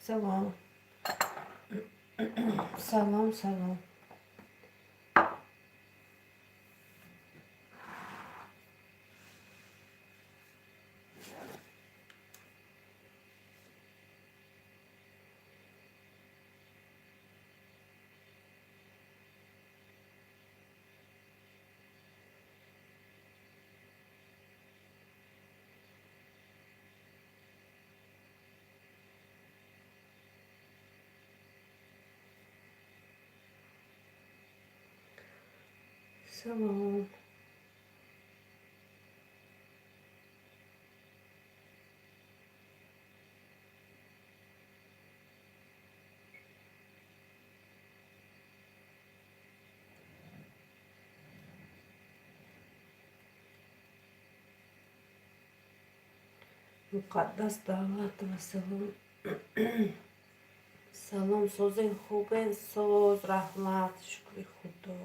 Салом, салом, салом. Салом. Муқаддас Давлатова, салом, салом. Созен, хубен? Соз, раҳмат, шукри Худо.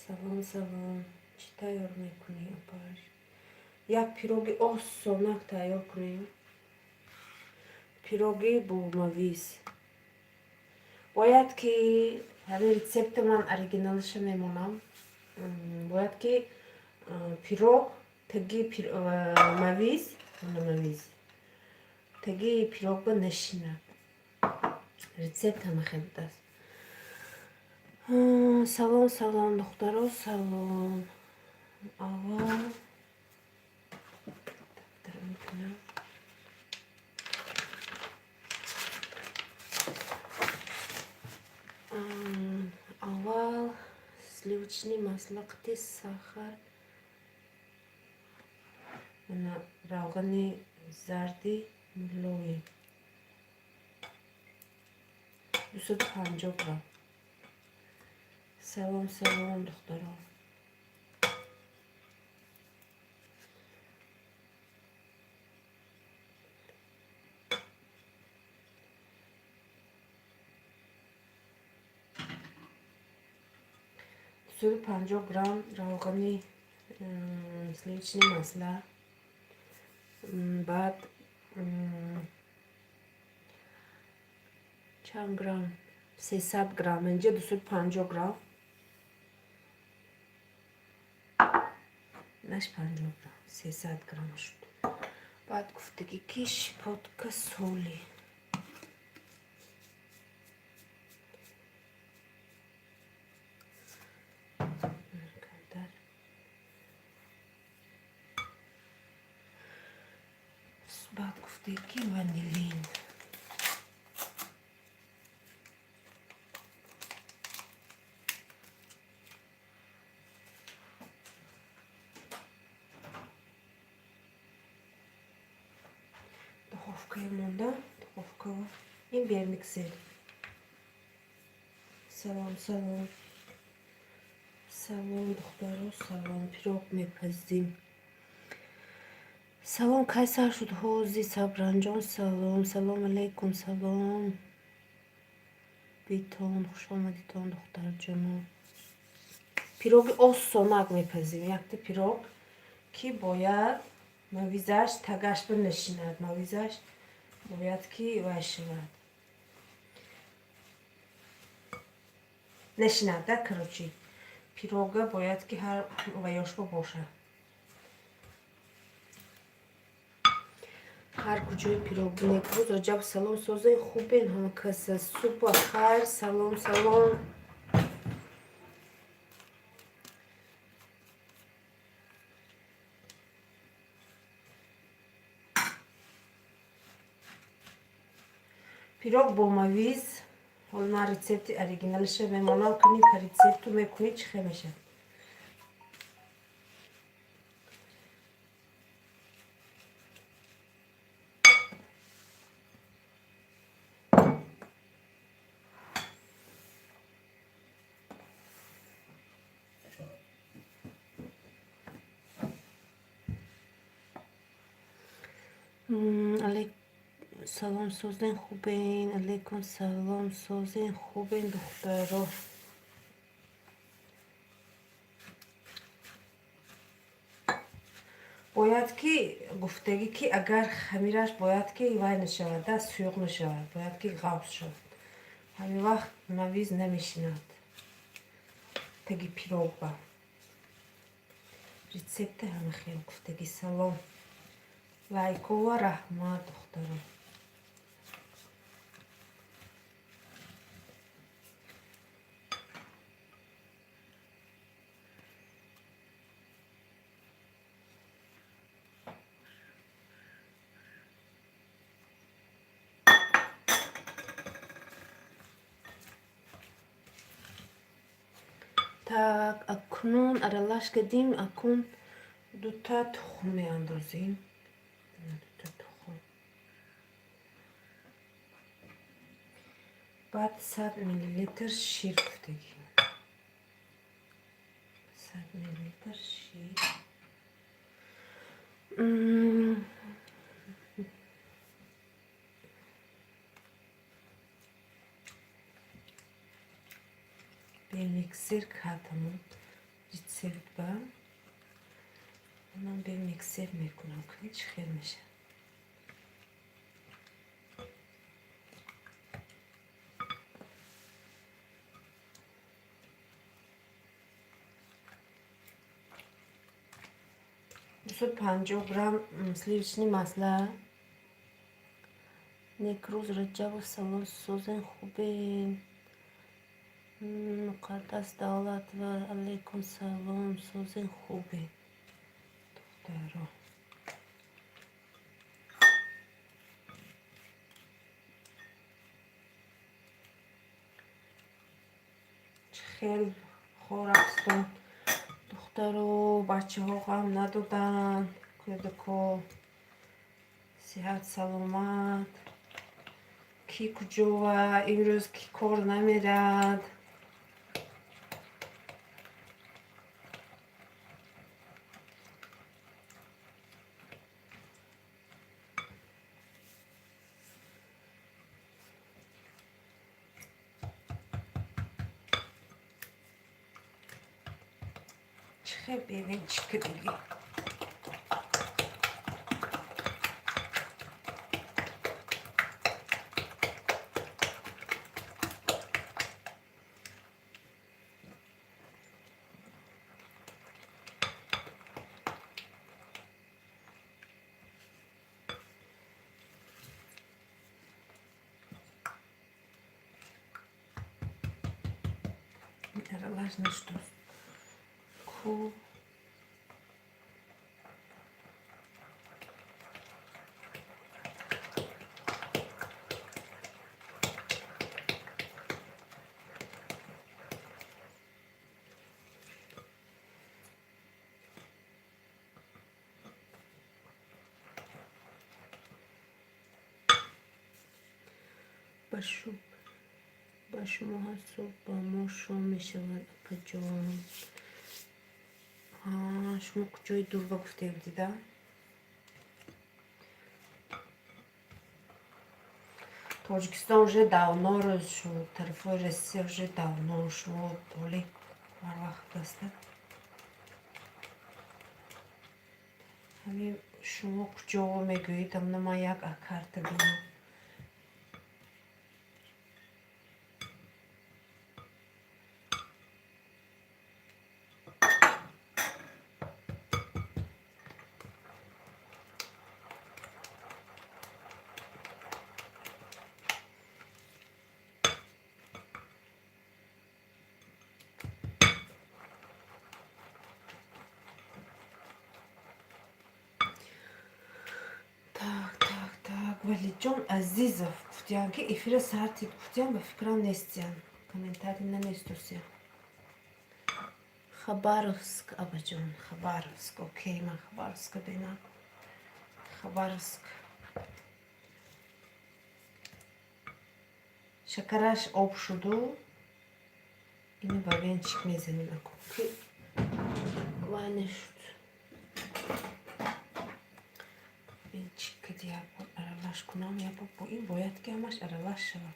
Салом, салом. Чӣ тайёр мекунӣ, апаш? Як пироги осонак тайёр кунем, пироги бо мавиз. Бояд ки ҳамин рецепти ман оригиналаша мемонам. Бояд ки пирог таги мавиз, мавиз таги пирогба нашинад. Рецепт ҳама хел будааст. Салом, салом, духтаро, салом. Аввал мекунам. Аввал сливочный масло қити сахар, равғани зарди мулоим, 250 грамм. Салом, салом, духтаро. 250 грамм равғани сливочный масло, баъд чанд грамм? 300 грамм. Инҷа 250 грамм, наш 50 грамм, 300 грамм шуд. Баъд гуфтагӣ, ки щепотка соли. Камтар. Баъд гуфтагӣ, ки ванилин. Духовкая монда, духовка, имбир миксер. Салом, салом, салом, духтаро, салом. Пирог мепазим. Салом. Кай сар шуд ҳози? Сабранҷон, салом, салом алейкум, салом битон, хушомадитон, духтарҷоно. Пироги осонак мепазим. Якта пирог, ки бояд мавизаш тагаш бинашинад, мавизаш бояд ки вай шавад, нашинад да. Короче, пирога бояд ки ҳар ваёшба бошад, ҳар куҷои пирог бинед. Боз Раҷаб, салом. Созаи, хубен ҳама каса? Субҳ хайр. Салом, салом. Пирог бо мавиз. Ҳоло ман рецепти оригиналиша мемонам, кунӣ по рецепту мекунӣ, чӣ хел мешавад. Салом, созен, хубен? Алейкум салом, созен, хубен, духтаро? Бояд ки гуфтагӣ, ки агар хамираш бояд ки вай нашавад, да, суюқ нашавад, бояд ки ғафз шавад. Ҳамин вақт мавиз намешинад таги пирогба. Рецепта ҳама хел гуфтагӣ. Салом, лайкова раҳмат, духтаро. Так, акнун аралаш кардим, акнун дута тухм меандозем. Дута тухм. Баъд 100 миллилитр шир гуфтагӣ. 100 миллилитр шир. Бе миксер кардам рецептба. Ман бе миксер мекунам, кунӣ чӣ хел мешавад. 250 грамм сливочный масла. Некрӯз Раҷабов, салом, созен, хубен? Муқаддас Давлатова, алейкум салом, созен, хубен, духтаро? Чӣ хел хор ҳастон, духтаро? Бачаҳо ғам надоданд, кӯдако сиҳат саломат. Ки куҷова имрӯз, ки кор намерад? Чӣ хел, бевин чӣ кардагӣ? Аралаш нашуд ку. Ба шумо ҳар субҳ, ба мо шом мешавад, апаҷон. Шумо куҷои дурба гуфта будида? Тоҷикистон уже давно рӯз шуд, тарафҳои Россия уже давно шуд, ҳоли барвақт аста. Ҳамин шумо куҷо мегӯед, амна ман як карта бинам. Так, так, так, Валид. Фаридҷон Азизов гуфтиян, ки эфира сар тид, гуфтиян, ба фикрам нестиян. Комментарий наместусия. Хабаровск, абаҷон, Хабаровск. Окей, ман Хабаровска бинам. Хабаровск. Шакараш об шуду. Ини ба венчик мезанем, ако ки вай нашуд. Венчик кади як бор аралаш кунам, як бор бо ин бояд ки ҳамаш аралаш шавад.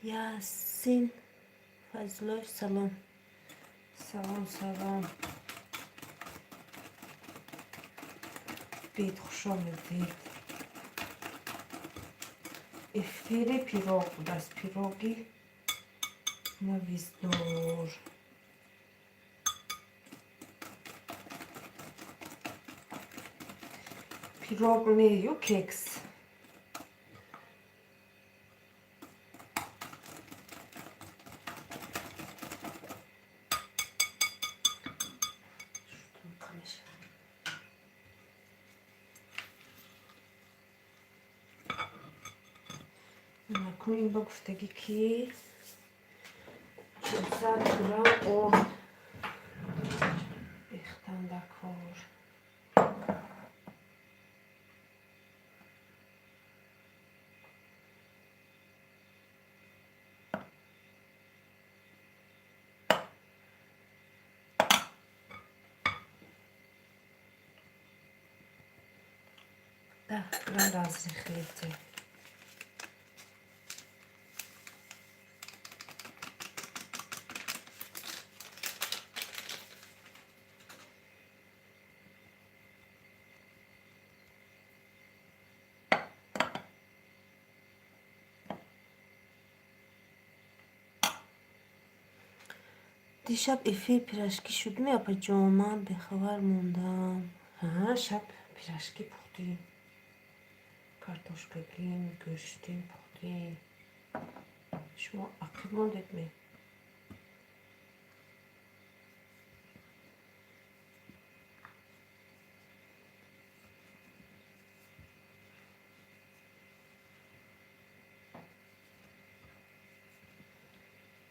Ясин Фазлоев, салом. Салом, салом. Бед, хуш омадед. Эфири пирог будааст. Пироги мавиздор. Пирог не ю кекс. Акнун ин ба гуфтагӣ, ки 400 грамм орд рехтан дар кор. 10 грамм разрыхлитель. Дишаб эфир пирожки шудми, апаҷон? Ман бехабар мондам. Ҳа, шаб пирожки пухтем. Картошкагим, гӯштим пухтем. Шумо ақиб мондед ме?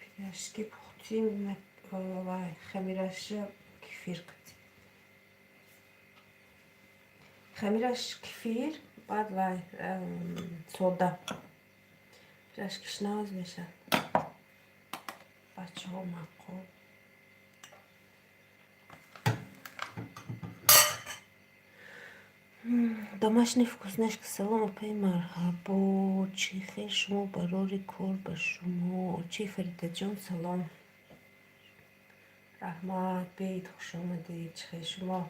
Пирожки пухтем, вай хамираша кефир қати. Хамираш кефир, баъд вай сода. Пирожкиш нағз мешавад. Бачаҳо маъқул. Домашний вкусняшка, салом, апаи, марҳабо. Чӣ хел шумо, барори кор ба шумо. Чӣ, Фаридаҷон, салом. Раҳмат, бед, хуш омадед. Чӣ хел шумо?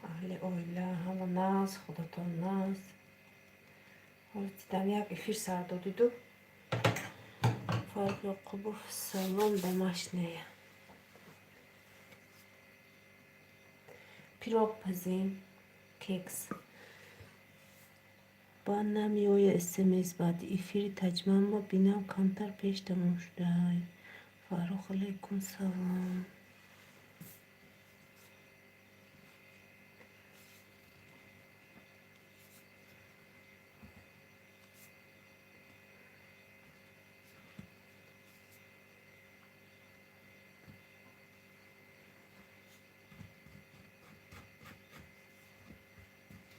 Аҳли оила ҳама нағз, худатон нағз. Ҳоло дидам, як эфир сар додиду. Фаррух Ёқубов, салом, домашняя. Пирог пазем, кекс. Ба намеояд смс баъди эфири таҷмама бинам, камтар пеш тамом шудаай. Фаррух, алайкум салом.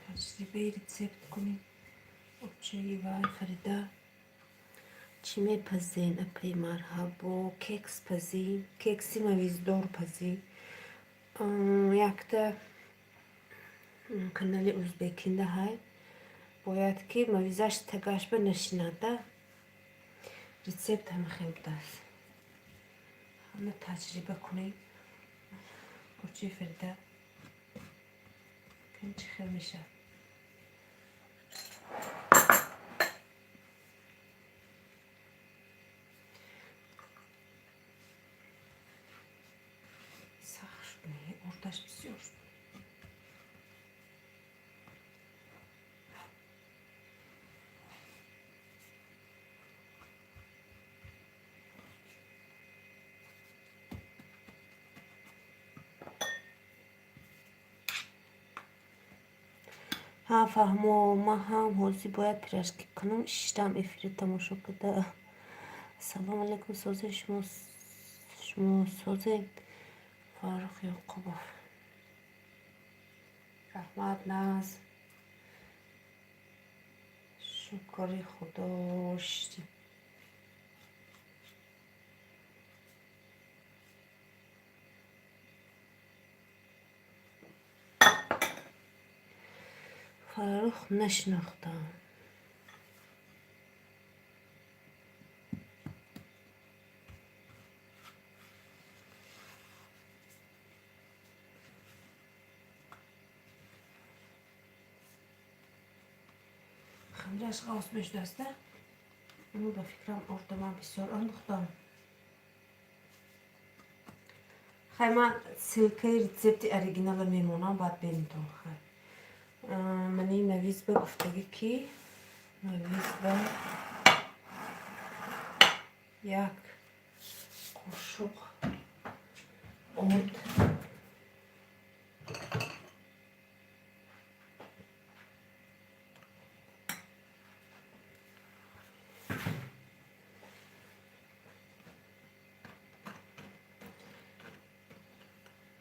Таҷрибаи рецепт кунед. Очаи вай Фарида. Чӣ мепазен, апаи, марҳабо? Кекс пазем, кекси мавиздор пазем. Якта канали узбекинда ҳай. Бояд ки мавизаш тагашба нашинада. Рецепт ҳама хел будааст. Ҳама таҷриба кунед. Очаи Фарида. Кан чӣ хел мешавад. Ҳа, фаҳмо, ман ҳам ҳозир бояд пирожки кунам. Шиштам эфири тамошо карда. Ассалому алайкум, созед шумо, шумо созед? Фаррух Ёқубов. Раҳмат, наз. Шукри Худо, шиштем. Фаррух нашинохтам. Хамираш ғафс мешудаста. Инو ба фикрам, орда ман бисёр андохтам. Хай, ман ссылкаи рецепти оригинала мемонам, баъд бинитон. Хай. Мани мавиз ба гуфтагӣ, ки мавиз ба як қошуқ орд.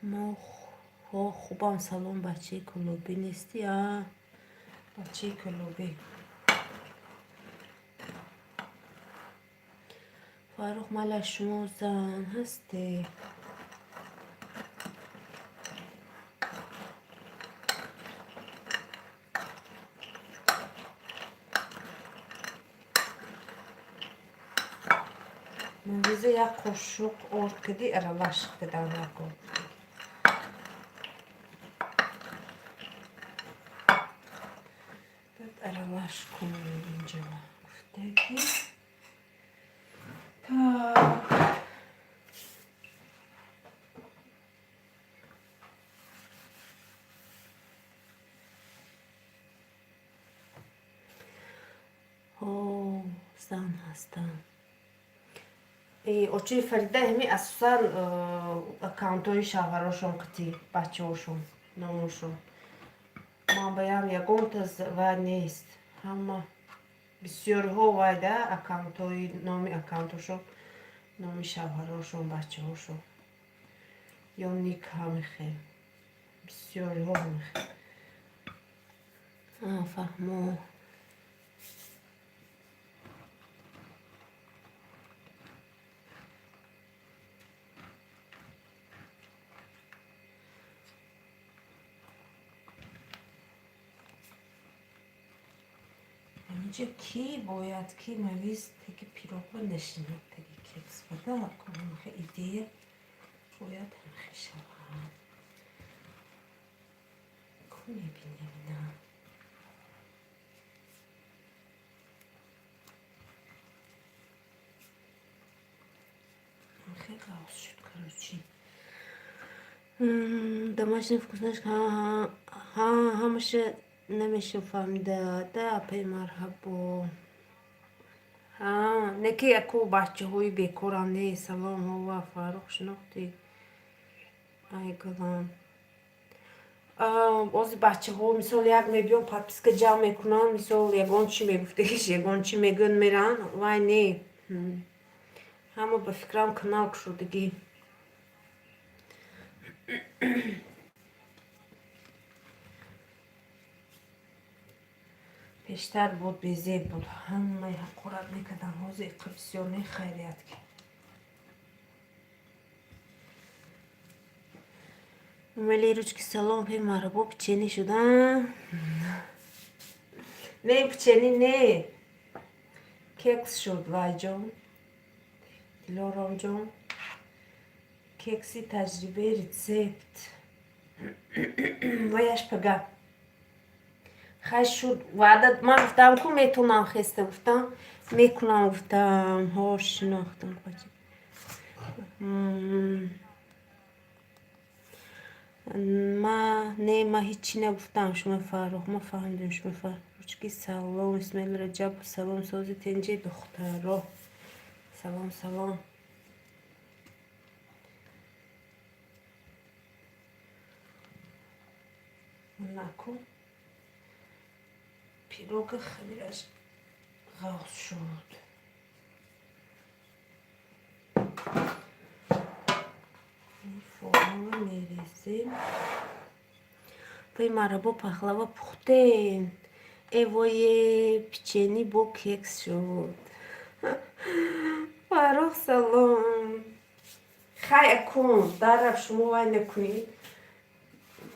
Мо хубам, салом, бачаи Кӯлобӣ нестӣ, а? Бачаи Кӯлобӣ. Фаррух, майла, шумо зан ҳастед? Мавиза як қошуқ орд кардӣ, аралаш кадан накун. Баъд аралаш кун инҷо гуфтагӣ. Так. Ҳо, зан ҳастам. Очаи Фарида, ҳами асосан аккаунтҳои шавҳарошон қити бачаҳошон, номошон. Ман баям ягонта вай нест. Ҳама бисёриҳо вайда аккаунтҳои номи аккаунтошон, номи шавҳарошон, бачаҳошон. Ё ник ҳамихел. Бисёриҳо ҳамихел. Фаҳмо. Инҷа ки бояд ки мавиз теги пирогба нашинад, теги кекс бада ҳамихел идея бояд ҳамихел шавад. Ку мебинем ина. Ҳамихел ғафс шуд, короче. Домашний вкусняшка, ҳа, ҳамаша намеша фаҳмида, да, апаи марҳабо. Ҳа, не ки яку бачаҳои бекорам не. Салом, ҳова, Фаррух шинохтӣ? Ай галам. Ози бачаҳо мисол як мебиён, подписка ҷамъ мекунанд, мисол ягон чӣ мегуфтагиш, ягон чӣ мегӯянд, мераванд. Вай не. Ҳама ба фикрам канал кушодагӣ. Пештар буд, безеб буд, ҳамаи ҳақорат мекарданд. Ҳозир иқа бисёр не, хайрият ки. Вале ручки, салом, ҳей марҳабо, печенье шуда? Не, печенье не. Кекс шуд, вайҷон. Дилоромҷон. Кекси таҷрибаи рецепт. Ваяш пага. Хай шуд, ваъда ман гуфтам ку метавонам хеста гуфтам, мекунам гуфтам. Ҳо, шинохтам. Ма не, ма ҳечӣ нагуфтам шумо Фаррух, ма фаҳмидем шумо Фаррух. Ручки, салом, Исмоил Раҷабов, салом, сози тенҷи духтаро. Салом, салом. Наку. Пирога хамираш ғафз шуд. Формула мерезем. Пай марабо пахлава пухтем. Эвое, печенье бо кекс шуд. Фаррух, салом. Хай, акун дараб шумо вай накунед.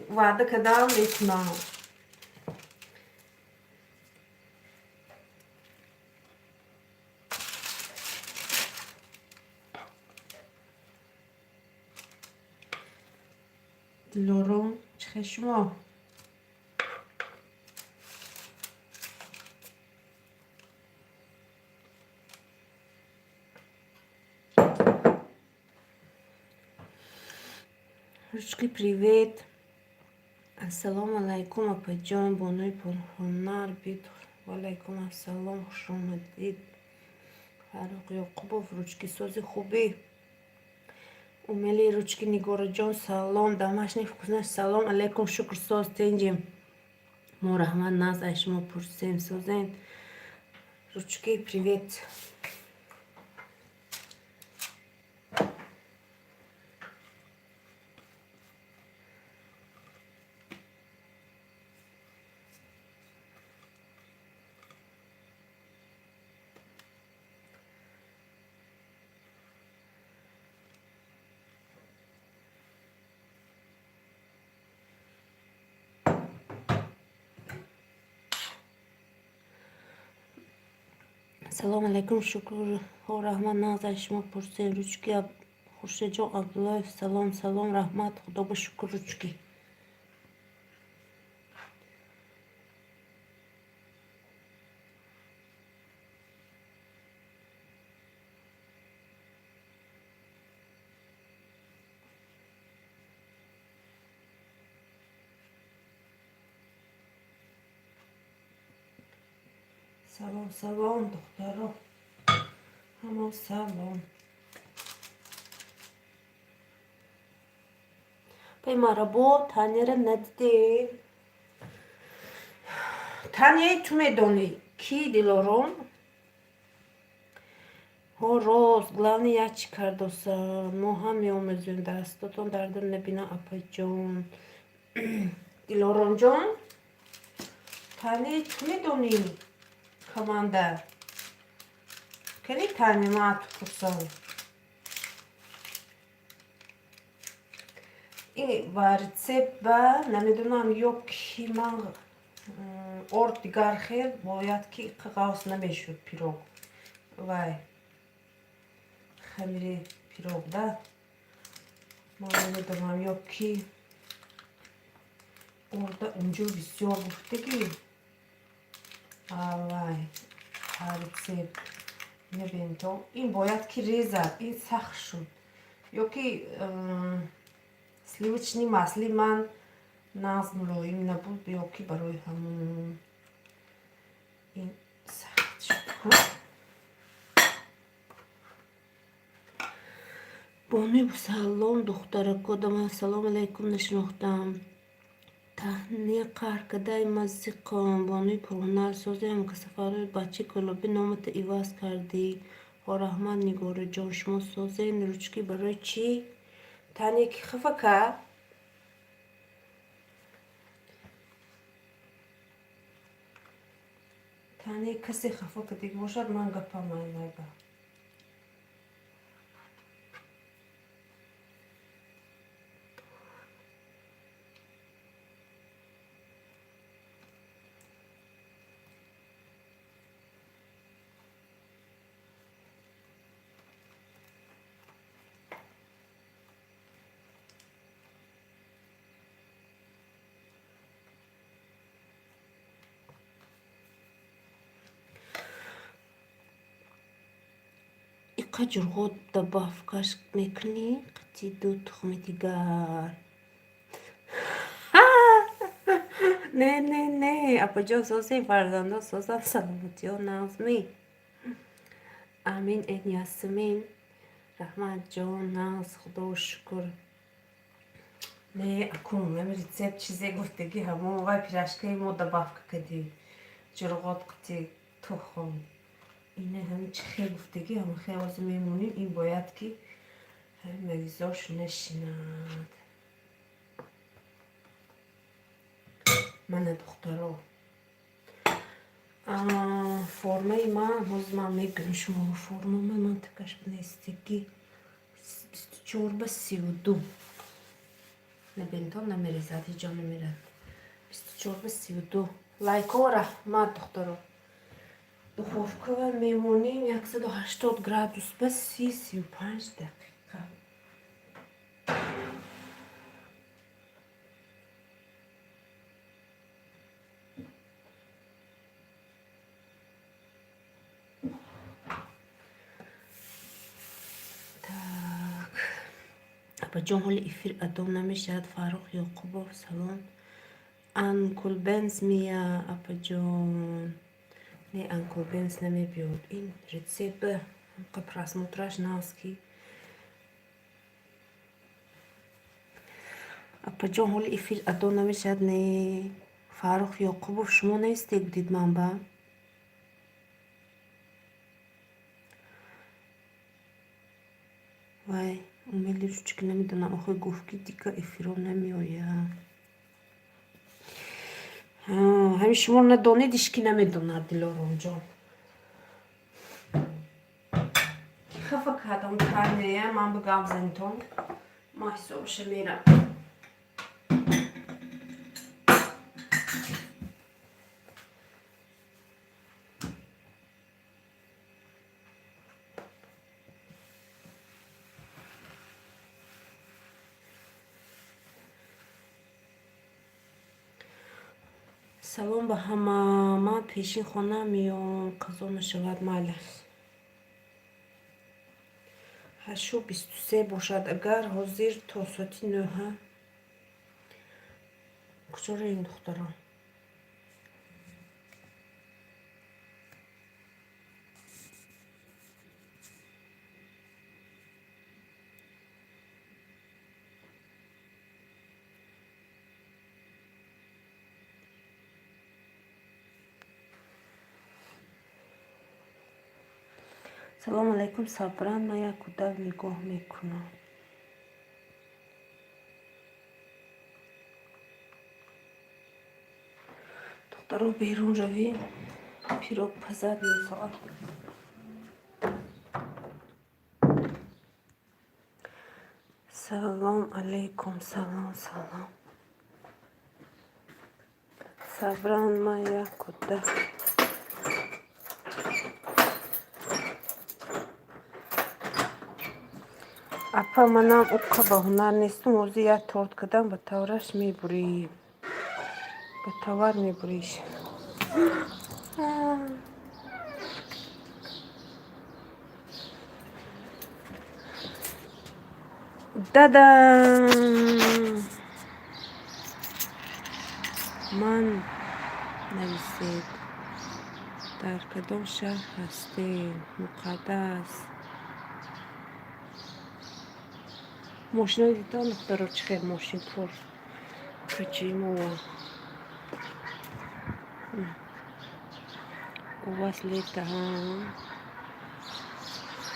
Ваъда кардам, мекунам. Дилором, чӣ хел шумо? Ручки, привет. Ассалому алайкум, апаҷон, бонуи пурҳунар бид. Ваалайкум ассалом, хушомадид. Фаррух Ёқубов, ручкисози хубӣ. Умели ручки. Нигораҷон, салом. Домашний вкусняш, салом алайкум, шукр, соз, тинҷем. Мо раҳмат, нағз, ай шумо пурсем, созен. Ручки, привет. Салому алайкум, шукр, ҳо, раҳмат, нағз, ай шумо пурсем. Ручки, Хуршедҷон Абдуллоев, салом, салом, раҳмат, худоба шукр, ручки. Салом, салом, духтаро. Ҳамо салом. Пай марабо Таняра надидем. Таняи ту медонӣ ки, Дилором? Ҳо, рост, главное як чӣ кардоса. Мо ҳам меомӯзем, дастотон дарда набинам, апаҷон. Дилоромҷон, Таняи ту медонӣ команда? Кани Таня, ман ту пурсам. Ин ва рецепт ба намедонам ё ки ман орд дигар хел бояд ки ғафз намешуд пирог. Вай хамири пирог да. Ман намедонам ё ки орда унҷо бисёр гуфтагӣ. Вай рецепт набинем то ин бояд ки резад, ин сахт шуд. Ё ки сливочный масли ман нағз мулоим набуд, ё ки барои ҳамун ин сахт шуд. Бонуи салом, духтарако, салом алайкум, нашинохтам. Таҳния қаҳр кардаи маззиқом, бонуи пурҳунар, созем касафарои бачаи кӯлобӣ, номата иваз кардӣ. Ҳо, раҳмат, Нигораҷон, шумо созем. Ручки барои чӣ? Таня ки хафа кард? Таня касе хафа кардиг бошад, ман гапам айнайба. Иқа ҷурғот добавкаш мекунӣ қити ду тухми дигар. Не, не, не, апаҷон, созем, фарзандон созам, саломатиҳо нағзмӣ. Амин, эн Ясмин. Раҳматҷон, нағз, худо шукр. Не, акун, ами рецепт чизе гуфтагӣ ҳамон вай пирожкаи мо добавка кардӣ. Ҷурғот қити тухм. Ина ҳами чӣ хел гуфтагӣ, ҳама хел ҳозир мемонем. Ин бояд ки ҳами мавизош нашинад. Мана, духтаро, формаи ман ҳозир ман мегӯям шумо, формаи ман такаш бинестагӣ 24 ба 32. Набинтон, намерезад, ҳеҷ ҷо намерад. 24 ба 32. Лайкҳо раҳмат, духтаро. Духовкава мемонем 180 градус ба 30-35 дақиқа. Так, апаҷон, ҳоли эфир адо намешавад. Фаррух Ёқубов, салом. Анкулбенс мия, апаҷон. Не, Анкулбенс намебиёд. Ин рецепт ҳамқа просмотраш нағз ки. Апаҷон, ҳоли эфир адо намешавад. Не, Фаррух Ёқубов, шумо нестед будед манба. Вай, умели ручки намедонам, охир гуфт, ки дигар эфирҳо намеояд. Ҳамин шумо надонед, ҳеҷ ки намедонад, Дилоромҷон. Хафа кардам карнея, ман ба гап занитон. Ман ҳисобаша мерам. Салом ба ҳама. Ман пешин хона меом, қазо нашавад, майлаш. 8:23 бошад, агар ҳозир то соати 9-а. Куҷо равем, духтаро? Салому алайкум, Сабран, ман як кӯдак нигоҳ мекунам. Духтаро, берун равем, пирог пазад 9 соат. Салом алайкум, салом, салом. Сабран, ман як кӯдак. Апа, манам уқа ба ҳунар нестам, ҳозир як торт кардам, ба тавраш мебурӣ. Ба тавар мебуриш. Дадам! Ман нависед. Дар кадом шаҳр ҳастед? Муқаддас. Мошино дидон, духтаро, чӣ хел мошин пур. Кӯчаи мо. У вас лето, ҳа?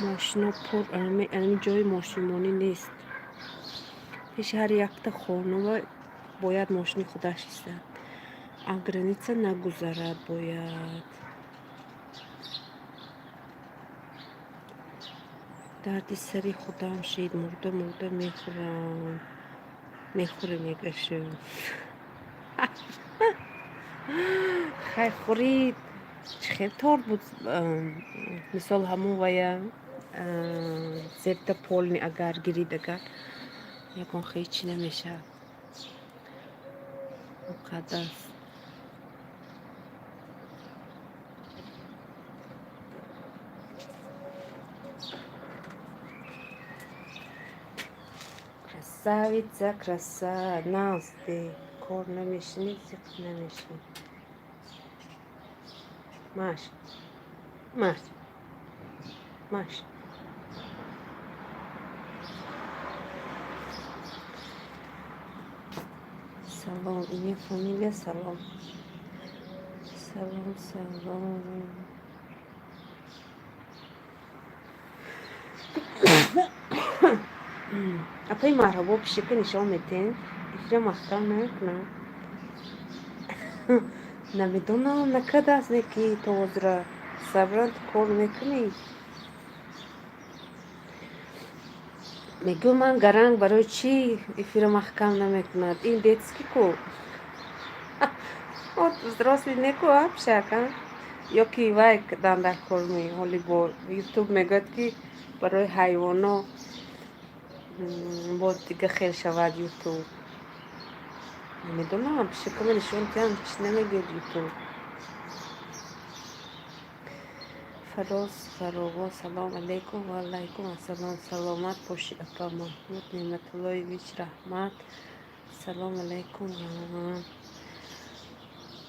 Мошино пур, ами ҷои мошинмонӣ нест. Пеши ҳар якта хонума бояд мошини худаш истад. А граница нагузарад бояд. Дарди сари худам шид, мурда мурда мехӯрам. Мехӯрем, мегашем. Хай, хӯрид. Чӣ хел торт буд? Мисол, ҳамон вая рецепта полный агар гирид, агар ягон хел чӣ намешавад. Муқаддас. Красавица, краса, нағз, кор намешинӣ, зиқ намешинӣ. Маш, маш, маш. Салом, имя, фамилия, салом. Салом, салом. Апаи Марҳабо, пишика нишон метен? Эфира маҳкам намекунам. Намедонам, накардааст, не ки то ҳозира. Сабран, ту кор мекунӣ? Мегӯ, ман гаранг, барои чӣ эфира маҳкам намекунад? Ин детский ку. Вот взрослый неку, а пишак, а? Ё ки вай дан дар кор ми, ҳоли бо Ютуб мегӯяд, ки барои ҳайвоно бо дига хел шавад Ютуб. Намедонам, пишакама нишон диҳам, чӣ намегӯяд Ютуб. Фароз Фаровон, салом алейкум. Ва алайкум ассалом. Саломат бошӣ, апа. Маҳмуд Неъматуллоевич, раҳмат. Салом алейкум.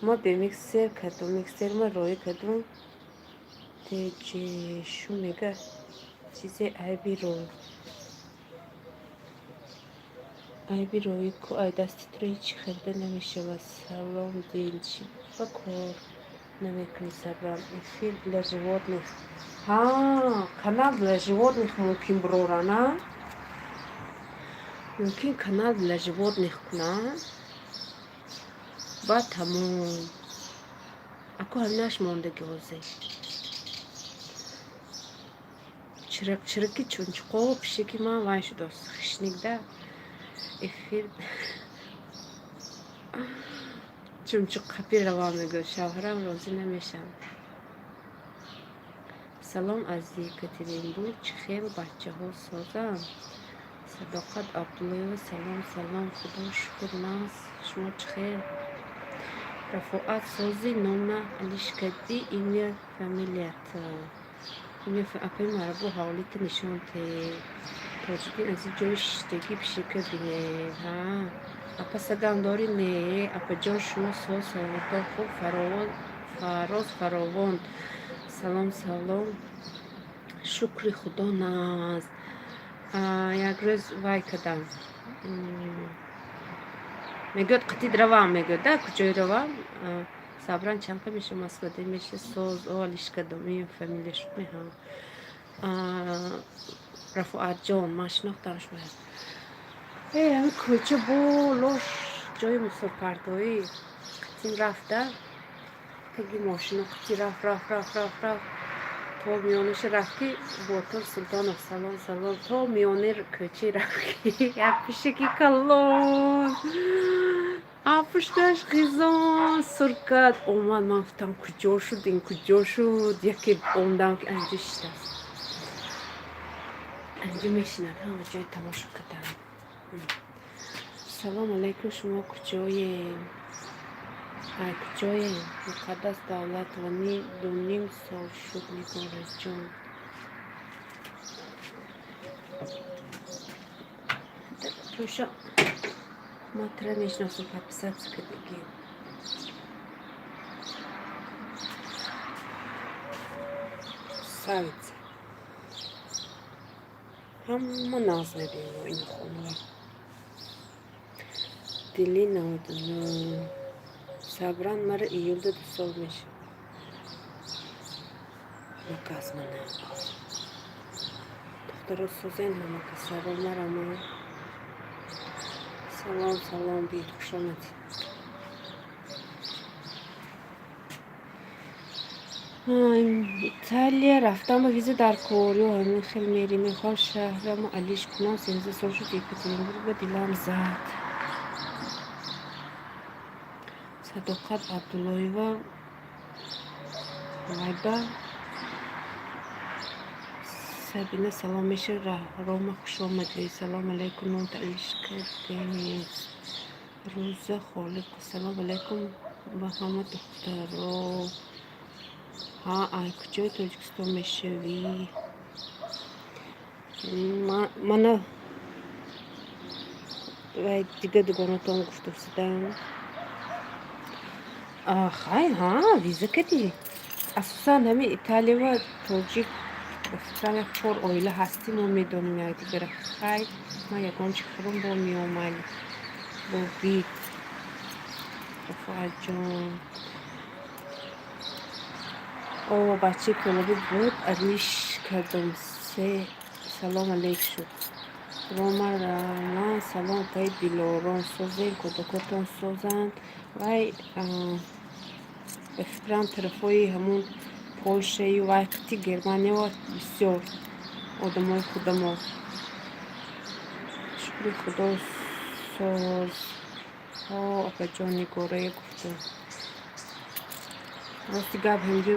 Ма бе миксер кардум, миксерма роӣ кардум. Теҷешу мега, чизе айби рой. Айби роӣ ку, ай дасти туро ҳеҷ харида намешавад. Салом, дил, чӣ ба кор намекунӣ, Сабрам? Эфир для животных. Ҳа, канал для животных мумкин бурора, на? Мумкин канал для животных кунам. Баъд тамом. Аку ҳаминаш мондаги ҳозир. Чирак чираки чунчуқо пишаки ман вай шудааст. Хишникда эфир чумчуқ қапи равам, мегӯяд. Шавҳарам розӣ намешавад. Салом аз Екатеринбург. Чӣ хел, бачаҳо созанд? Садоқат Абдуллоева, салом, салом. Худо шукр, нағз. Шумо чӣ хел? Рафоат, созӣ, номна алиш кардӣ, имя, фамилият. Имя, апаи Марабо, ҳавлита нишон те. Тоҷиддин азиз, ҷои шиштагӣ пишика бинед. Ҳа. Апа, сагам дорӣ? Не. Апаҷон, шумо соз, саломатон хуб? Фаровон, Фароз Фаровон. Салом, салом. Шукри Худо, нағз. Як рӯз вай кардам. Мегӯяд, қатид равам, мегӯяд, да, куҷое равам? Сабран, чанд ка меша Москвада меша соз, о, алиш кардам, имя, фамилия шуд меҳам. Рафоатҷон, ман шинохтам шумоя. Э, ҳамин кӯча болош ҷои мусофирпардоӣ қатин рафта, таги мошино қати рафт, рафт, рафт, рафт, рафт, то миёнаша рафт, ки Ботур Султонов, салом, салом, то миёнаи кӯчаи рафт, ки як пишаки калон пушташ хизон сур кард, омад. Ман гуфтам, куҷо шуд ин, куҷо шуд? Яке омдам, ки анҷо шиштааст, анҷо мешинад, ҳама ҷой тамошо кардам. Салом алейкум, шумо куҷоем? Ай куҷоем? Муқаддас Давлатова, 2,5 сол шуд, Нигораҷон. Пӯша, ма тра мешиносам, подписаться кардагӣ. Савица. Ҳама нағз мебинем ин хонара. Дили 99. Сабран, мара июлда 2 сол мешавад. Наказ мана. Духтаро, созен ҳамака. Салом, марама. Салом, салом, биед, хуш омадед. Италия рафтам ба виза дар кор ё ҳамин хел мерӣ? Мехоҳам шаҳрамо алиш кунам. 13 сол шуд Екатеринбург, ба дилам зад. Садоқат Абдуллоева, вайба. Сабина, салом, меша. Рома, хуш омадед. Салом алейкум, номта алиш кардед. Рӯза Холиқ, салом алейкум ба ҳама духтаро. Ҳа, ай куҷои Тоҷикистон мешавӣ? Мана вай дига дугонатон гуфтусидам. Хай, ҳа, виза кардӣ. Асосан ҳамин Италиява тоҷик, ба фикрам, як чор оила ҳастем, мо медонем якдигара. Хай, ман ягон чи хӯрам, бо меомад. Бо бит. Рафоатҷон. О, бачаи кӯлобӣ буд, ариш кардам, се салом алейк шуд. Рома Рама, салом апаи Дилором, созен, кӯдакотон созанд. Вай ба фикрам, тарафҳои ҳамун Полшаю вай қити Германиява бисёр одамои худамо. Шукри Худо, соз. Ҳо, апаҷон, Нигорая гуфтам. Рости гап, ҳамҷо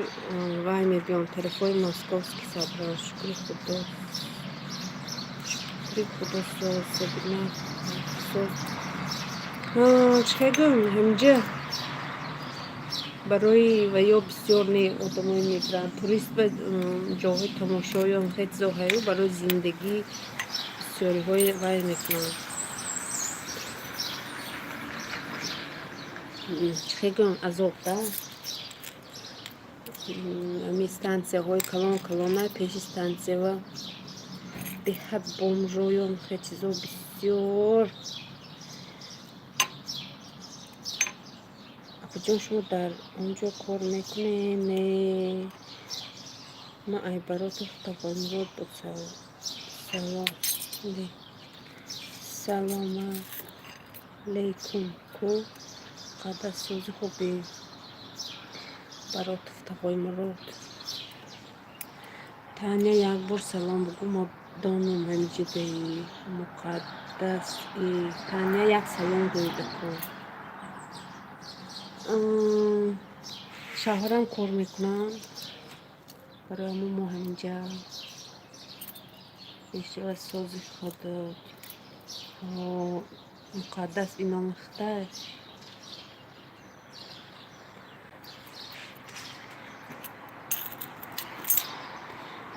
вай мебиём, тарафҳои Московский сабро. Шукри Худо. Шукри Худо, соз, Сабина, соз. Чӣ хел гӯям, ҳамҷа барои ва ё бисёр не одамои мегиранд. Турист ба ҷоҳои тамошоём хел чизо ҳаю, барои зиндагӣ бисёриҳои вай мекунанд. Чӣ хел гӯям, азоб да? Ами станцияҳои калон калона, пеши станциява беҳад бомжоём хел чизо бисёр. Апаҷон, шумо дар он ҷо кор мекунед? Не. Ман Айбаротов Тағоймурод буд. Салом. Салом алейкум. Ку қадр сӯзи хубе. Баротов Тағоймурод. Таня, як бор салом бугӯ, мо донум ҳамиҷидаи муқаддас. Таня, як салом гӯйда ку. Шавҳарам кор мекунанд. Барои ҳамон мо ҳаминҷа. Мешавад сози худот. Муқаддас и номи хитай.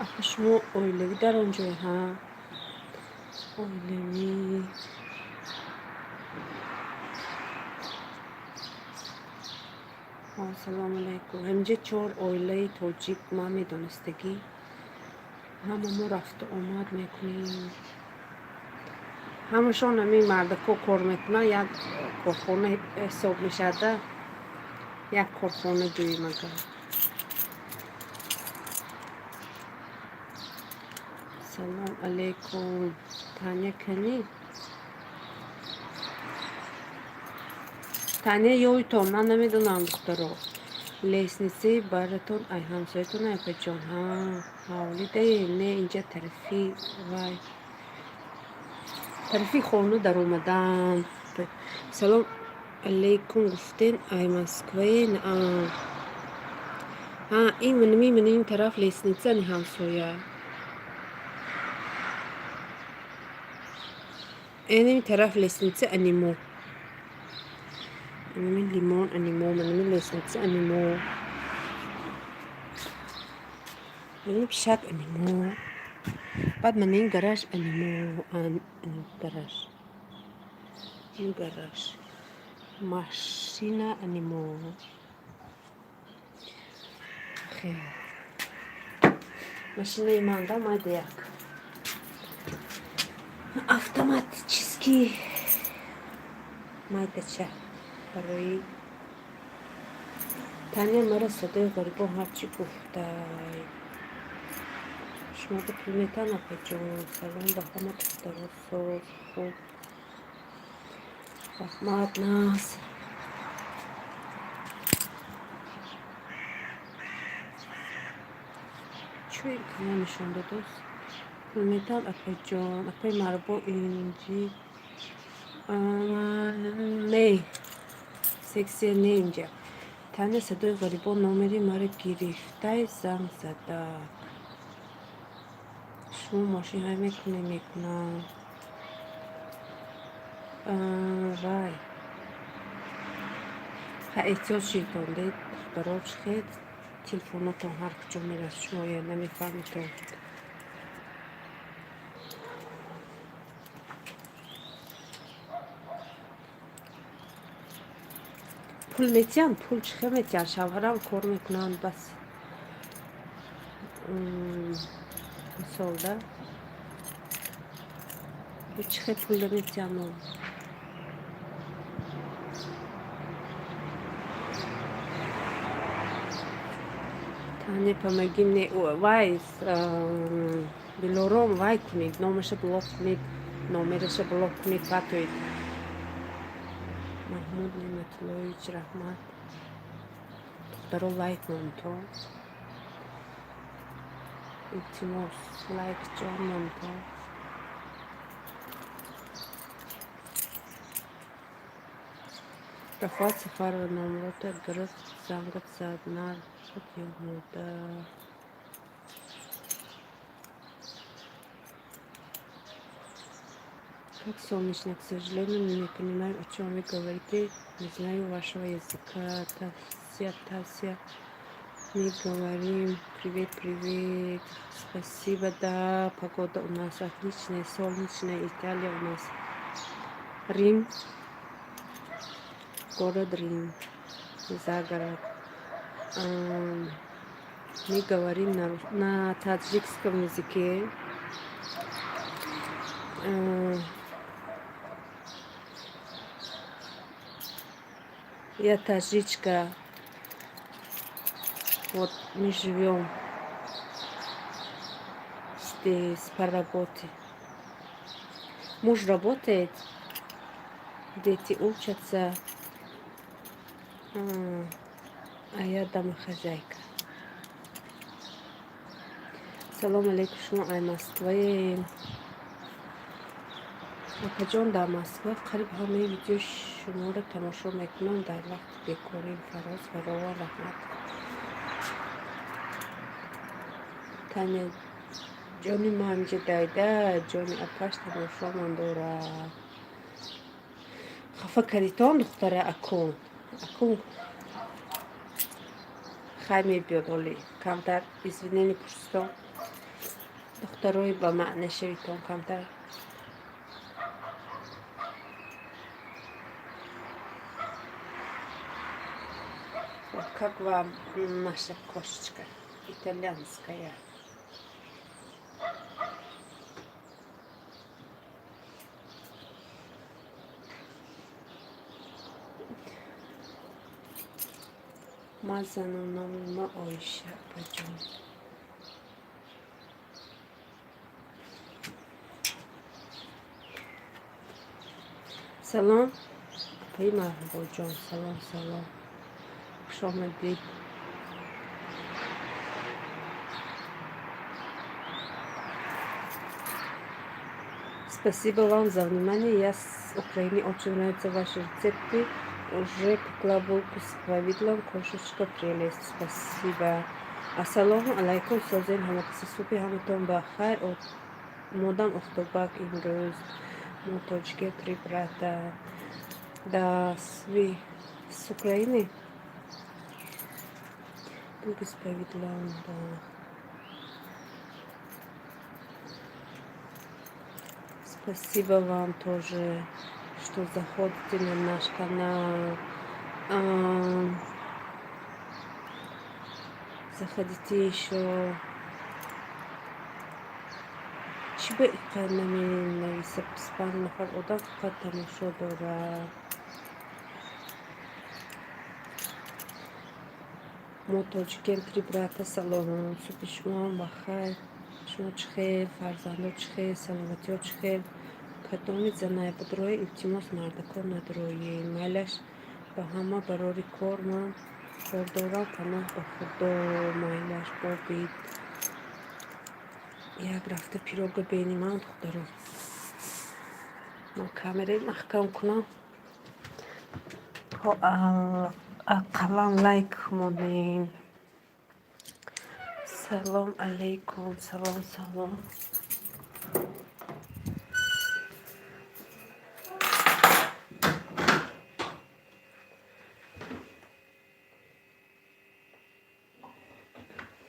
Апа, шумо оилавӣ дар он ҷой, ҳа? Оилавӣ. Салому алайкум. Ҳаминҷа чор оилаи тоҷик ман медонистагӣ. Ҳама мо рафту омад мекунем. Ҳамашон ҳамин мардако кор мекунанд, як корхона ҳисоб мешавада. Як корхона ҷӯем агар. Салом алейкум. Таня кани? Таня ёйтон, ман намедонам, духтаро. Лестницаи баратон ай ҳамсоятон, апаҷон. Ҳа, ҳавлидае? Не, инҷа тарафи вай. Тарафи хона даромадан. Салом алейкум гуфтен, ай Москвае? Ҳа, ин манами мана ин тараф лестница ни ҳамсоя. Энами тараф лестница анимо. Анами лимон анимо, манами лестница анимо. Манами пишак анимо. Баъд мана ин гараж анимо, гараж. Ин гараж. Машина анимо. Хел. Машинаи ман да майда як. Автоматический майдача барои Таня. Мара садои ғарибон ҳарчӣ гуфтай. Шумо ба пул метаҳанд, апаҷон? Салом ба ҳама духтаро, соз, хуб. Раҳмат, наз. Чӯ ин канал нишон додост? Пул метаҳанд, апаҷон? Апаи Марбо инҷи не. Сексия не инҷа. Таня, садои ғарибон номери маро гирифтай, занг задак. Шумо мошин ҳай мекунед? Мекунам. Вай. Ха, эҳтиёт шидтон, духтаро, чӣ хел телефонотон ҳар куҷо мерасад, шумо я намефаҳмитон. Пул метиҳанд? Пул чӣ хел метиҳанд? Шавҳарам кор мекунанд, бас. Мисол да. Чӣ хел пул наметиҳанд? Таня, помоги мне. Вай, Дилором, вай кунед, номаша блок кунед, номераша блок кунед, патоед. Маҳмуд Неъматуллоевич, раҳмат. Духтаро, лайк монто. Илтимос, лайк ҷон монто. Рафоат Сафарова номрота гирифт, зангат зад, нар шуд ё модар? Как солнечно, к сожалению, не понимаю, о чем вы говорите, не знаю вашего языка. Тавсия, Тавсия, мы говорим. Привет, привет. Спасибо, да, погода у нас отличная, солнечная, Италия у нас. Рим, город Рим, за город. Мы говорим на таджикском языке. Я таджичка. Вот мы живем здесь по работе. Муж работает, дети учатся, а я домохозяйка. Салом алейкум, шумо ай Москваем? Акаҷон, дар Москва қариб ҳамаи видеои шуморо тамошо мекунам дар вақти бекорим. Фароз фаровон, раҳмат. Таня ҷони ма ҳамиҷа дайда, ҷони апаш тамошомон дорад. Хафа кардитон, духтара, акун. Акун хай мебиёд ҳоли. Камтар извинение пурситон. Духтарои ба маъна шавитон камтар. Вот как вам наша кошечка итальянская? Ман занам, номи ма Оиша, апаҷон. Салом, апаи Марҳабоҷон, салом, салом. Хуш омадед. Спасибо вам за внимание. Я с Украины. Очень нравятся ваши рецепты. Уже пекла булку с повидлом. Кошечка прелесть. Спасибо. Ассалому алайкум, созен ҳамакаси, субҳи ҳаматон ба хайр. Модам офтобак имрӯз. Мо тоҷике, три брата. Да, вы с Украины? Булки с повидлом, да. Спасибо вам тоже, что заходите на наш канал. Заходите еще. Чӣ ба иқар наменависа? 25 нафар одам фақат тамошо дорад. Мо тоҷикем, три брата, салом. Субҳи шумоам ба хайр. Шумо чӣ хел, фарзандо чӣ хел, саломатиҳо чӣ хел? Кадоми занай будрои, илтимос, мардако надроед. Майлаш ба ҳама, барори кор, ман кор дорам, паноҳ ба Худо, майлаш бобид. Як рафта пирога бенимам, духтаро. Ман камераи маҳкам кунам. Ақаллан лайк монем. Салом алейкум, салом, салом.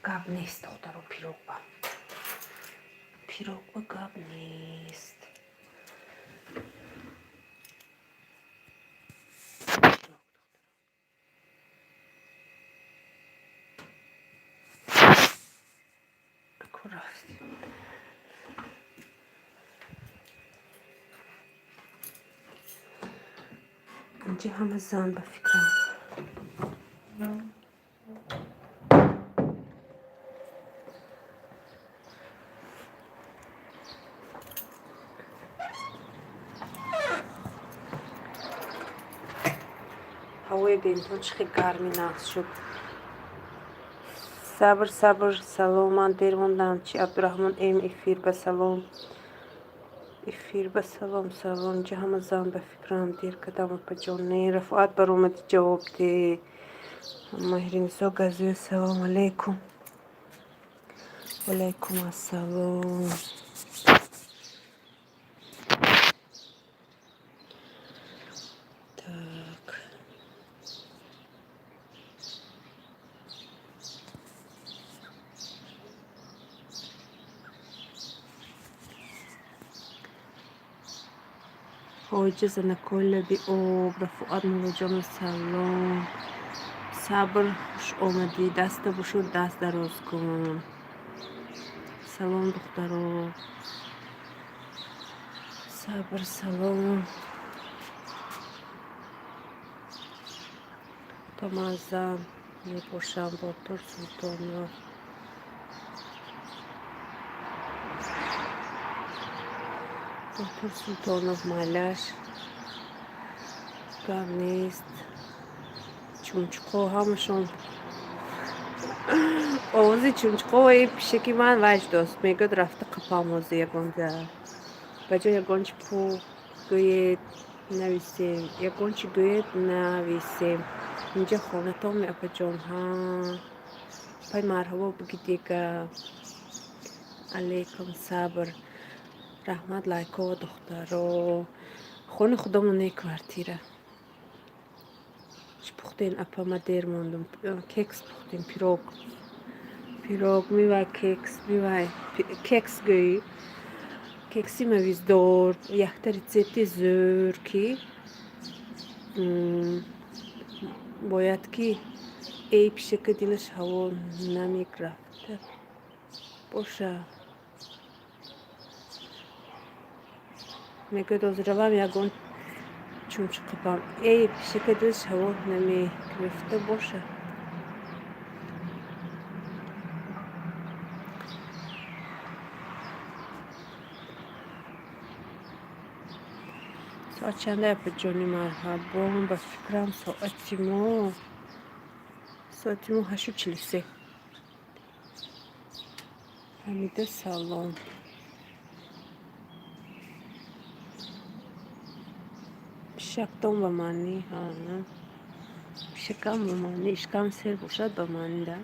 Гап нест, духтаро, пирогба. Пирогба гап нест. Пирог, духтаро. Аку рафтем. Инҷа ҳама зан ба фикрам. Ҳавои бентон чӣ хел гарми нағз шуд. Сабр, сабр, салом, ман дер мондам. Чи, Абдураҳмон М, эфир ба салом. Эфир ба салом, салом. Инҷа ҳама зан ба фикрам, дер кардам, апаҷон. Не, Рафоат, баромади, ҷавоб де. Маҳринисо Газиё, салом алейкум. Валайкум ассалом. Так. Ҳоҷа занакои лаби об, Рафоат Муллоҷонов, салом. Сабр, хуш омадӣ. Даста бушуд, даст дароз кун. Салом, духтаро. Сабр, салом. То ман зан мебошам, Ботур Султонов. Ботур Султонов, майлаш. Гап нест. Чумчуқо ҳамашон овози чумчуқои пишаки ман ваҷдост. Мегӯяд, рафта қапам ҳозир ягон ҷа. Ба ҷои ягон чи гӯед, нависем. Ягон чи гӯед, нависем. Инҷа хонатон, апаҷон? Ҳа. Пай марҳабо буги дига. Алейкум, Сабр. Раҳмат лайкова, духтаро. Хони худомон не, квартира. Чӣ пухтен, апа, ма дер мондум? Кекс пухтем, пирог. Пирог мивай, кекс мивай. Кекс гӯӣ. Кекси мавиздор, якта рецепти зӯр, ки бояд ки эй пишака дилаш ҳаво намеграфта боша. Мегӯяд, ҳозир равам ягон чумчуқ қапам. Эй пишака дилаш ҳаво намегирифта боша. Соат чанда, апаҷони марҳабон? Ба фикрам, соати мо 8:43. Ҳамида, салом. Пишактон ба маъни, ҳа, пишакам ба маъни ишкам сер бошад, ба маъни да.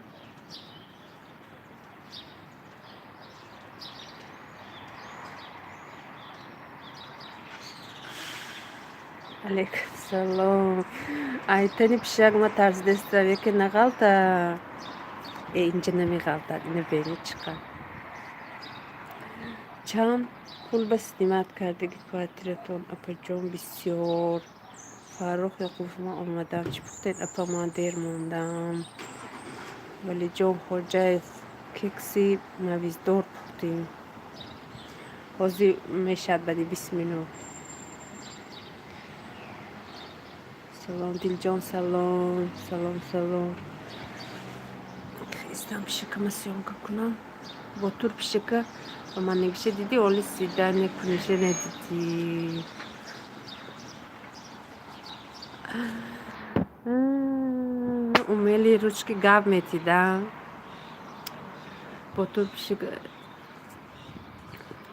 Алейкум салом. Айтани пишак ма тарсидестам, яке нағалта. Э, инҷа намеғалтад, ина бени чиқа. Чанд пул ба снимать кардагӣ квартиратон, апаҷон? Бисёр. Фаррух Яқубов, ман омадам. Чӣ пухтед, апа, ман дер мондам? Валиҷон Хоҷаев, кекси мавиздор пухтем. Ҳозир мешавад баъди 20 минут. Салом, Дилҷон, салом, салом, салом. Хестам, пишакама съёмка кунам. Ботур пишака ба ман нагиша дидӣ, оли свидание куниша надидӣ. Умели ручки гап метида. Ботур пишака.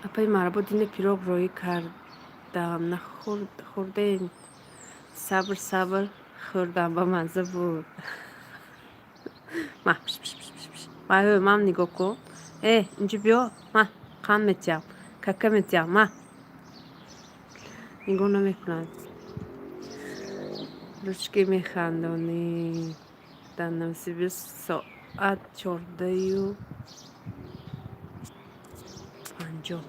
Апаи марҳабо, дина пирог роӣ кардам. Нахӯрдем? Сабр, сабр, хӯрдам, ба мазза буд. Ма, пиш, пиш, пиш, пиш. Мам, нигоҳ кун. Э, инҷо биё, ма қанд метиҳам, кака метиҳам, ма. Нигоҳ намекунад. Ручки механдонӣ. Дар Новосибирск соат 14:50.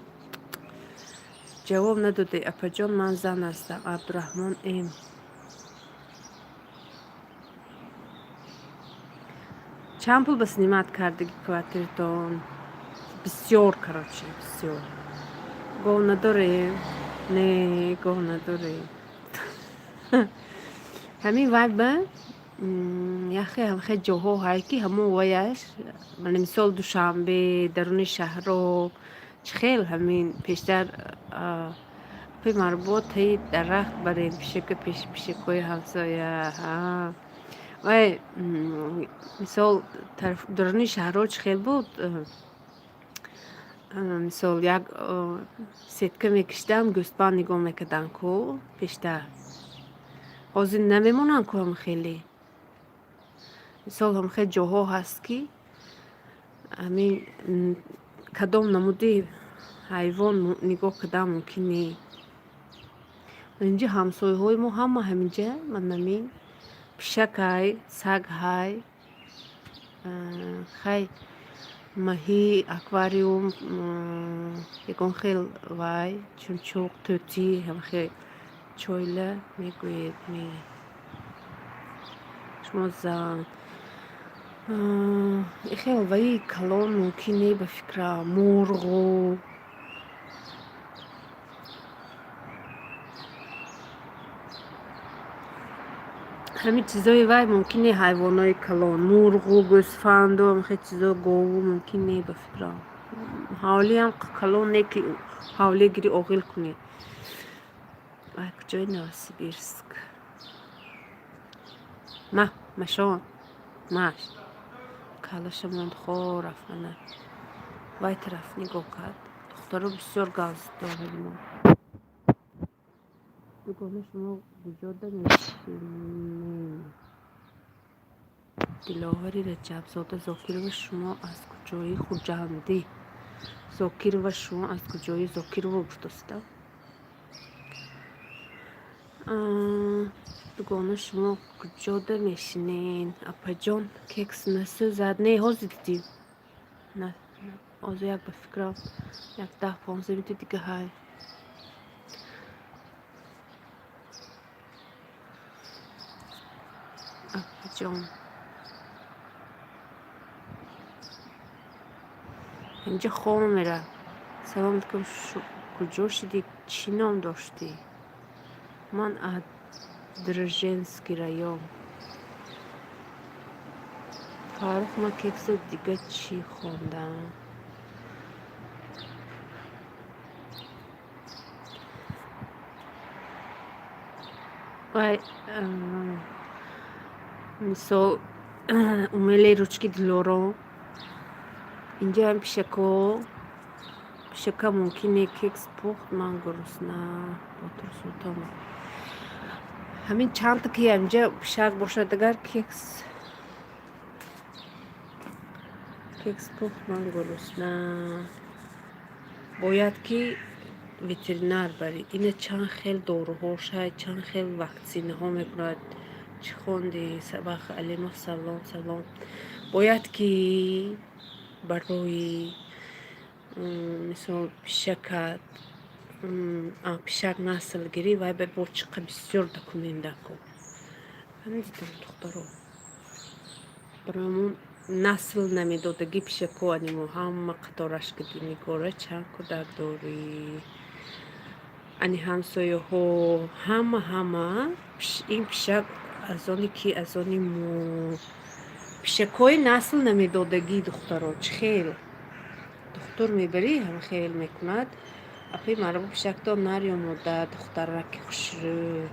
Ҷавоб надодӣ, апаҷон, ман зан ҳастам. Абдураҳмон М. Чанд пул ба снимать кардагӣ квартиратон? Бисёр, короче, бисёр. Гов надорем? Не, гов надорем. Ҳамин вай ба яхе ҳамхе ҷоҳо ҳай, ки ҳамон ваяш, мана мисол, Душанбе, даруни шаҳро чӣ хел ҳамин пештар. Апи Марбо, таи дарахт барем пишака пеши пишакҳои ҳамсоя. Вай, мисол, даруни шаҳрҳо чӣ хел буд? Мисол, як сетка мекишидам, гӯсфанд нигоҳ мекарданд ку пештар. Ҳозир намемонанд ку ҳам хеле. Мисол, ҳамхел ҷоҳо ҳаст, ки ҳамин кадом намуди ҳайвон нигоҳ кардан мумкин не. Инҷа ҳамсояҳои мо ҳама ҳаминҷа, манамин пишак ҳай, саг ҳай, хай, маҳӣ, аквариум, ягон хел вай, чумчуқ, тӯтӣ, ҳамхел чойла мегӯед ме. Шумо зан. Хел ваи калон мумкин не, ба фикрам, мурғу ҳамин чизои вай мумкин не, ҳайвонои калон, мурғу, гӯсфанду ҳамхел чизо, гову мумкин не, ба фикрам. Ҳавлиам калон не, ки ҳавлӣ гирӣ, оғил кунӣ. Ай, куҷои Новосибирск? Ма, машон, маш. Калаша монд, хор рафт, мана. Вай тараф нигоҳ кард. Духтаро бисёр газ дорад мо. Дугона, шумо куҷода мешинед? Диловари Раҷабзода Зокирова, шумо аз куҷои Хуҷандӣ? Зокирова, шумо аз куҷои? Зокирова гуфтоста. Дугона, шумо куҷода мешинед? Апаҷон, кекс насӯзад? Не, ҳозир дидӣ. Ҳозир як, ба фикрам, як 10-15 минути дига ҳай. Апаҷон. Инҷа хом мера. Салом алейкум, куҷо шидӣ? Чӣ ном доштӣ? Ман аз Дрожжинский район. Фаррух, ман кекса дига чӣ хондам? Вай, мисол, умеле ручки Дилором. Инҷаам пишако. Пишака мумкин не, кекс пухт, ман гурусна. Ботур Султонов. Ҳамин чандта ки инҷа пишак бошад, агар кекс пухт, ман гурусна. Бояд ки ветеринар барӣ. Ина чанд хел доруҳош ҳай, чанд хел ваксинаҳо мекунад. Чӣ хонди? Сабах Алимов, салом, салом. Бояд ки барои, мисол, пишакат, пишак насл гирӣ, вай бо чӣ бисёр документ дако. Ҳамин дидам, духтаро. Барои мо насл намедодагӣ пишако анимо ҳама қатораш киди. Нигора, чанд кӯдак дорӣ? Ани ҳамсояҳо ҳама ҳама ин пишак аз оне ки аз они мо, пишакҳои насл намедодагӣ, духтаро, чӣ хел духтур мебарӣ, ҳама хел мекунад. Апи Марбо, пишакто нар ё мода? Духтараки хушрӯ,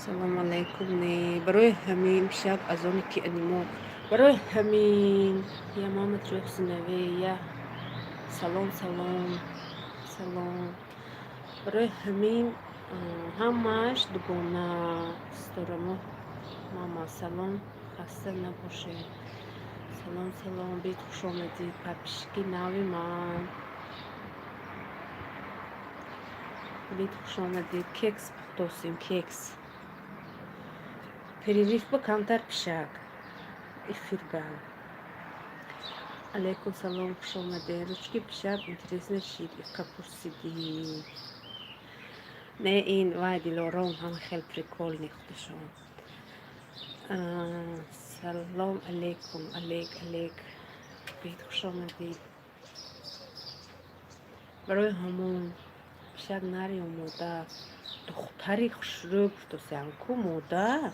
салому алайкум. Не, барои ҳамин пишак аз оне ки анимо, барои ҳамин я мама трёх сыновей я. Салом, салом, салом. Барои ҳамин ҳамааш дугона. Ситорамо мама, салом, хаста набошед. Салом, салом, бед, хуш омадед, подписчики нави ман. Бед, хуш омадед. Кекс пухтосем, кекс. Перерыв ба камтар пишак эфирга. Алейкум салом, хуш омадед. Ручки пишак интересно шид, иқа пурсидӣ. Не, ин вай Дилором ҳама хел прикольный худашон. Салом алейкум, алейк, алейк. Бед, хуш омадед. Барои ҳамон пишак нар ё мода? Духтари хушрӯ гуфтосиам ку, мода.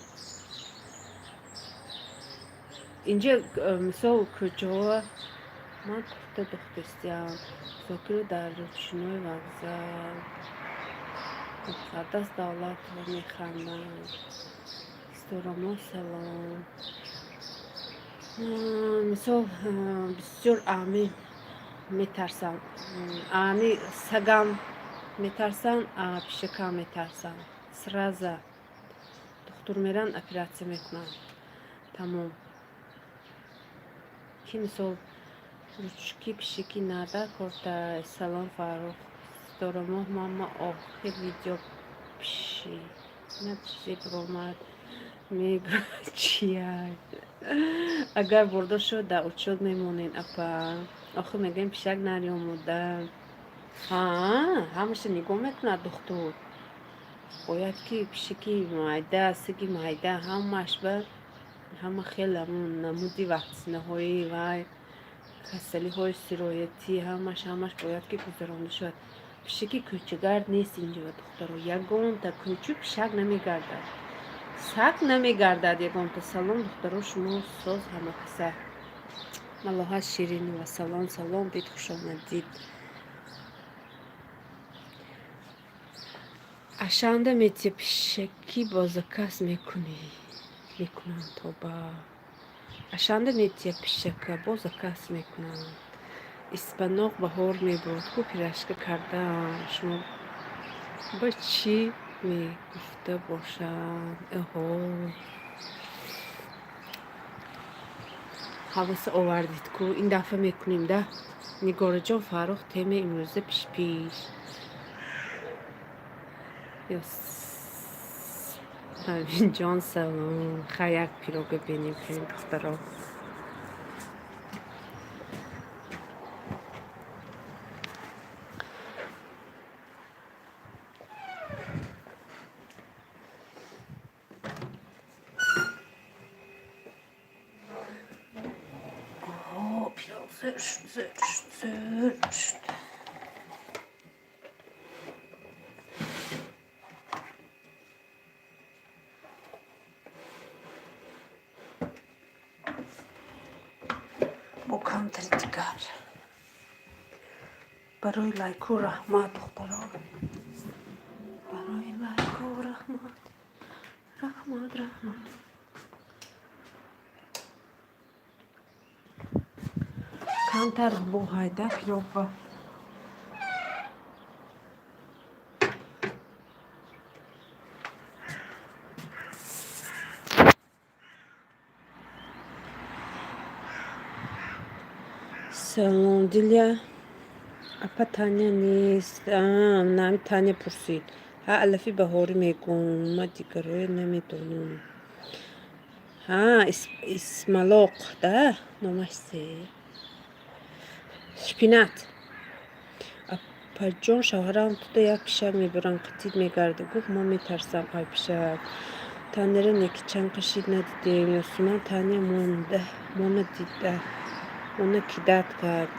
Инҷа, мисол, куҷо ман курта духтастиам. Зокиров дар ручной вокзал. Муқаддас Давлатова механданд. Ситорамо, салом. Мисол, бисёр ами метарсам. Ами сагам метарсам, пишакам метарсам. Сразу духтур меран, оператсия мекунанд. Тамом. Ки мисол ручки пишики нада корта. Салом, Фаррух. Ситорамо, мама, охир видео пиши. На чизе биромад. Мегӯяд чия? Агар бордор шуд, дар учёт мемонед, апа. Охир мегӯем, пишак нариомуда. Ҳа, ҳамаша нигоҳ мекунад духтур. Бояд ки пишики майда, сиги майда, ҳамааш ба ҳама хел намуди ваксинаҳои вай, касалиҳои сироятӣ, ҳамаш ҳамаш бояд ки гузаронда шавад. Пишики кӯчагард нест инҷо, духтаро. Ягонта кӯчу пишак намегардад. Саг намегардад ягонта. Салом, духтаро, шумо соз, ҳама каса. Малоҳат Ширинова, салом, салом, бит, хушомадид. Ашанда метия пишакӣ бо заказ мекунӣ. Мекунанд, тоба. Ашанда метия пишака бо заказ мекунанд. Испаноқ баҳор мебурд. Ку пирожка кардам. Шумо ба чӣ мегуфта бошанд? Эҳо. Ҳаваса овардид ку. Ин дафъа мекунем да. Нигораҷон, Фаррух, темаи имрӯза пишпиш. Ҷон, салом. Хай, як пирога бинем кунем, духтаро. Пирог зӯр шуд, зӯр шуд, зӯр шуд. Бо камтари дигар. Барои лайку раҳмат, духтаро. Барои лайку раҳмат. Раҳмат, раҳмат. Камтар бо ҳайда пирогба. Салом, Диля. Апа, Таня нест. Нами Таня пурсид. Ҳа, алафи баҳорӣ мегӯм. Ма дигарое намедонам. Ҳа, исмалоқ да номаш се. Шпинат. Апаҷон, шавҳарам туда як пишак мебарам, қатид мегарда. Гуфт, ман метарсам ай пишак. Таняра неки чанд қашид надидем. Ёсуман, Таня монда, мона дида. Мона кидать кард.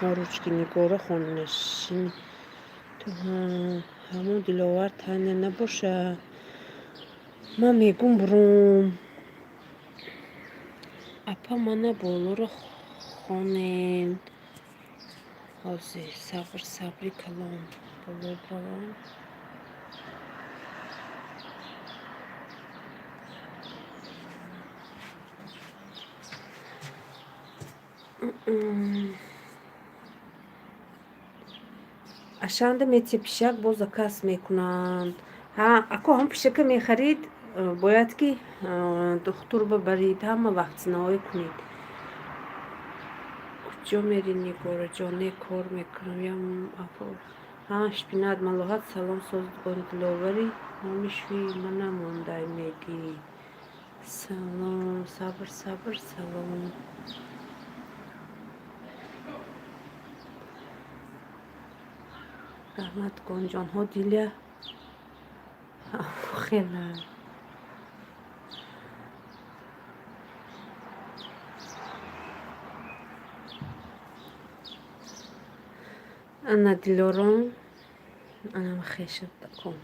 Ручки Нигора хонашини. Ту ҳамон Диловар Таня набоша. Ман мегум бурум. Апа, мана болоро хонен. Ҳозир сабр, сабри калон. Боло баром. Ашанда метия пишак бо заказ мекунанд. Ҳа, ако ҳам пишака мехарид, бояд ки духтур бабарид, ҳама ваксинаҳое кунед. Куҷо мери, Нигораҷон? Не, кор мекунам. Ям апо. Ҳа, шпинат. Малоҳат, салом, соз, Диловари номи шӯи мана мондай мегӣ. Салом, сабр, сабр, салом. Раҳмат, гонҷонҳо, Диля. Хела. Ана Дилором, анам хешат кун.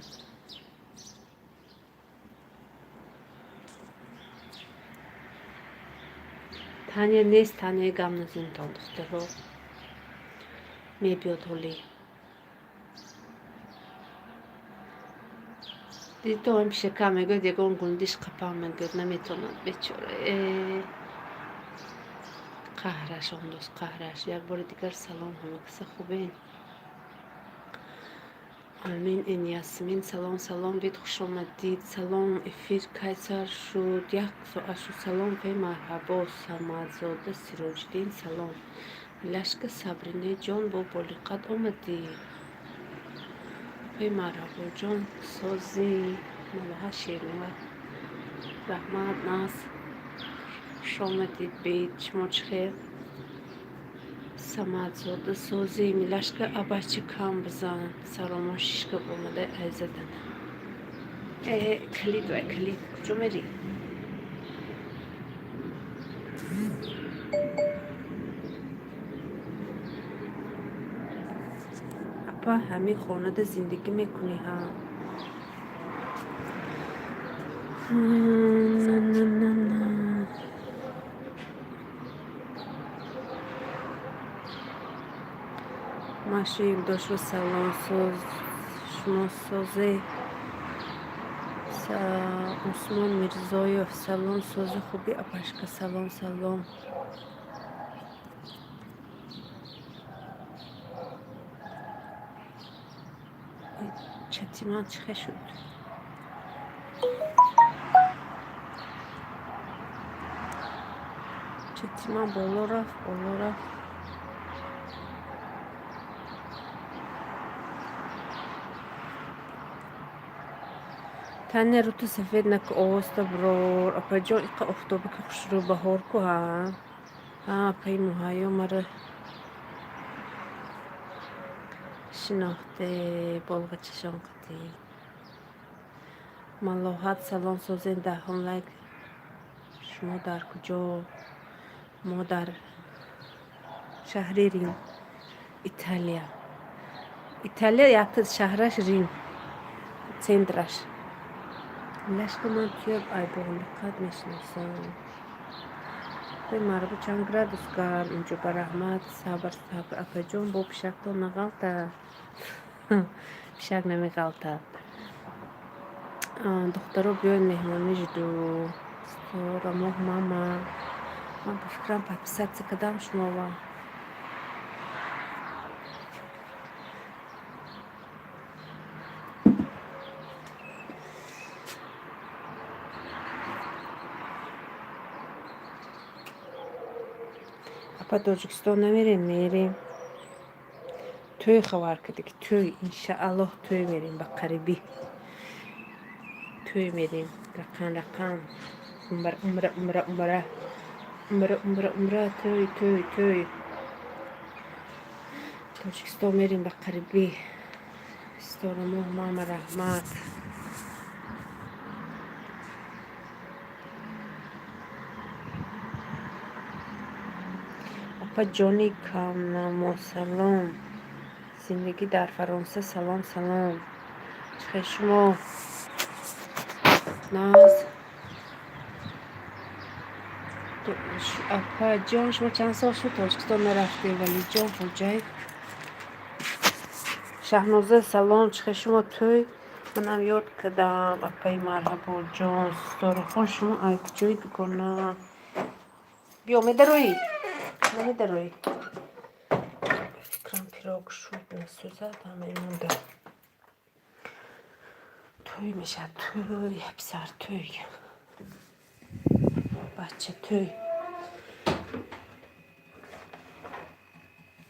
Таня нест, Таняи гап назанитон, духтаро. Мебиёд ҳолӣ. Дидто ин пишака мегӯяд, ягон гундиш қапам мегӯяд, наметавонад бечора. Э қаҳраш ондоз, қаҳраш. Як бори дигар салом, ҳама каса хубен? Амин. Ин Ясмин, салом, салом, бид, хушомадид. Салом, эфир кай сар шуд? Як соат шуд. Салом, пе марҳабо. Самадзода Сироҷиддин, салом. Милашка Сабрине ҷон, бо болиқат омадӣ. Пе марҳабоҷон, сози Малоҳа Шернова, раҳмат, наз, хушомадид, бед, шумо чӣ хел? Самадзода сози. Милашка, абачи кам бизан. Саромо шишка омада айзадана. Э, калид вай, калид, куҷо мерӣ? Апа, ҳамин хонада зиндагӣ мекунӣ? Ҳа. На. Маша Юлдошева, салом, соз, шумо созе? Усмон Мирзоев, салом, сози, хуби, апашка? Салом, салом. Чати ман чӣ хел шуд? Чати ман боло рафт, боло рафт. Таня, рӯту сафед наку, оҳиста бирор. Апаҷон, иқа офтоба ки хушрӯ, баҳор ку, ҳа? Ҳа, апаи Муҳайё мара шинохте, болғачашон қатӣ. Малоҳат, салом, созен, даҳум лайк. Шумо дар куҷо? Мо дар шаҳри Рим, Италия. Италия якта шаҳраш Рим, центраш. Лашка, ман туя айбоғлиқат мешиносам. Марбу, чанд градус гарм инҷо? Ба раҳмат, сабр, сабр. Апаҷон, бо пишактон нағалтад? Пишак намеғалтад. Духтаро, биёед, меҳмонӣ жду. Моҳ мама, ман ба фикрам подписаться кардам шумова. Апа, Тоҷикистон намерем? Мерем. Тӯй хабар карда ки тӯй, иншааллоҳ, тӯй мерем, ба қарибӣ тӯй мерем. Рақам, рақам, умра, умра, умра, умра, умра, умра, умра, тӯй, тӯй, тӯй. Тоҷикистон мерем ба қарибӣ. Сторамоҳ мама, раҳмат. Апа ҷони камнамо, салом. Зиндагӣ дар Фаронса, салом, салом. Чӣ хел шумо? Наз. Апаҷон, шумо чанд сол шуд Тоҷикистон нарафтем? Валиҷон Хоҷаев. Шаҳноза, салом, чӣ хел шумо? Тӯй манам ёд кардам. Апаи марҳабоҷон. Ситорахон, шумо ай куҷои дугона? Биё, медароӣ? Намедароӣ? Фикрам, пирог шуд, насӯзад, ҳамаи монда. Тӯй мешавад, тӯй, писар тӯй, бача тӯй.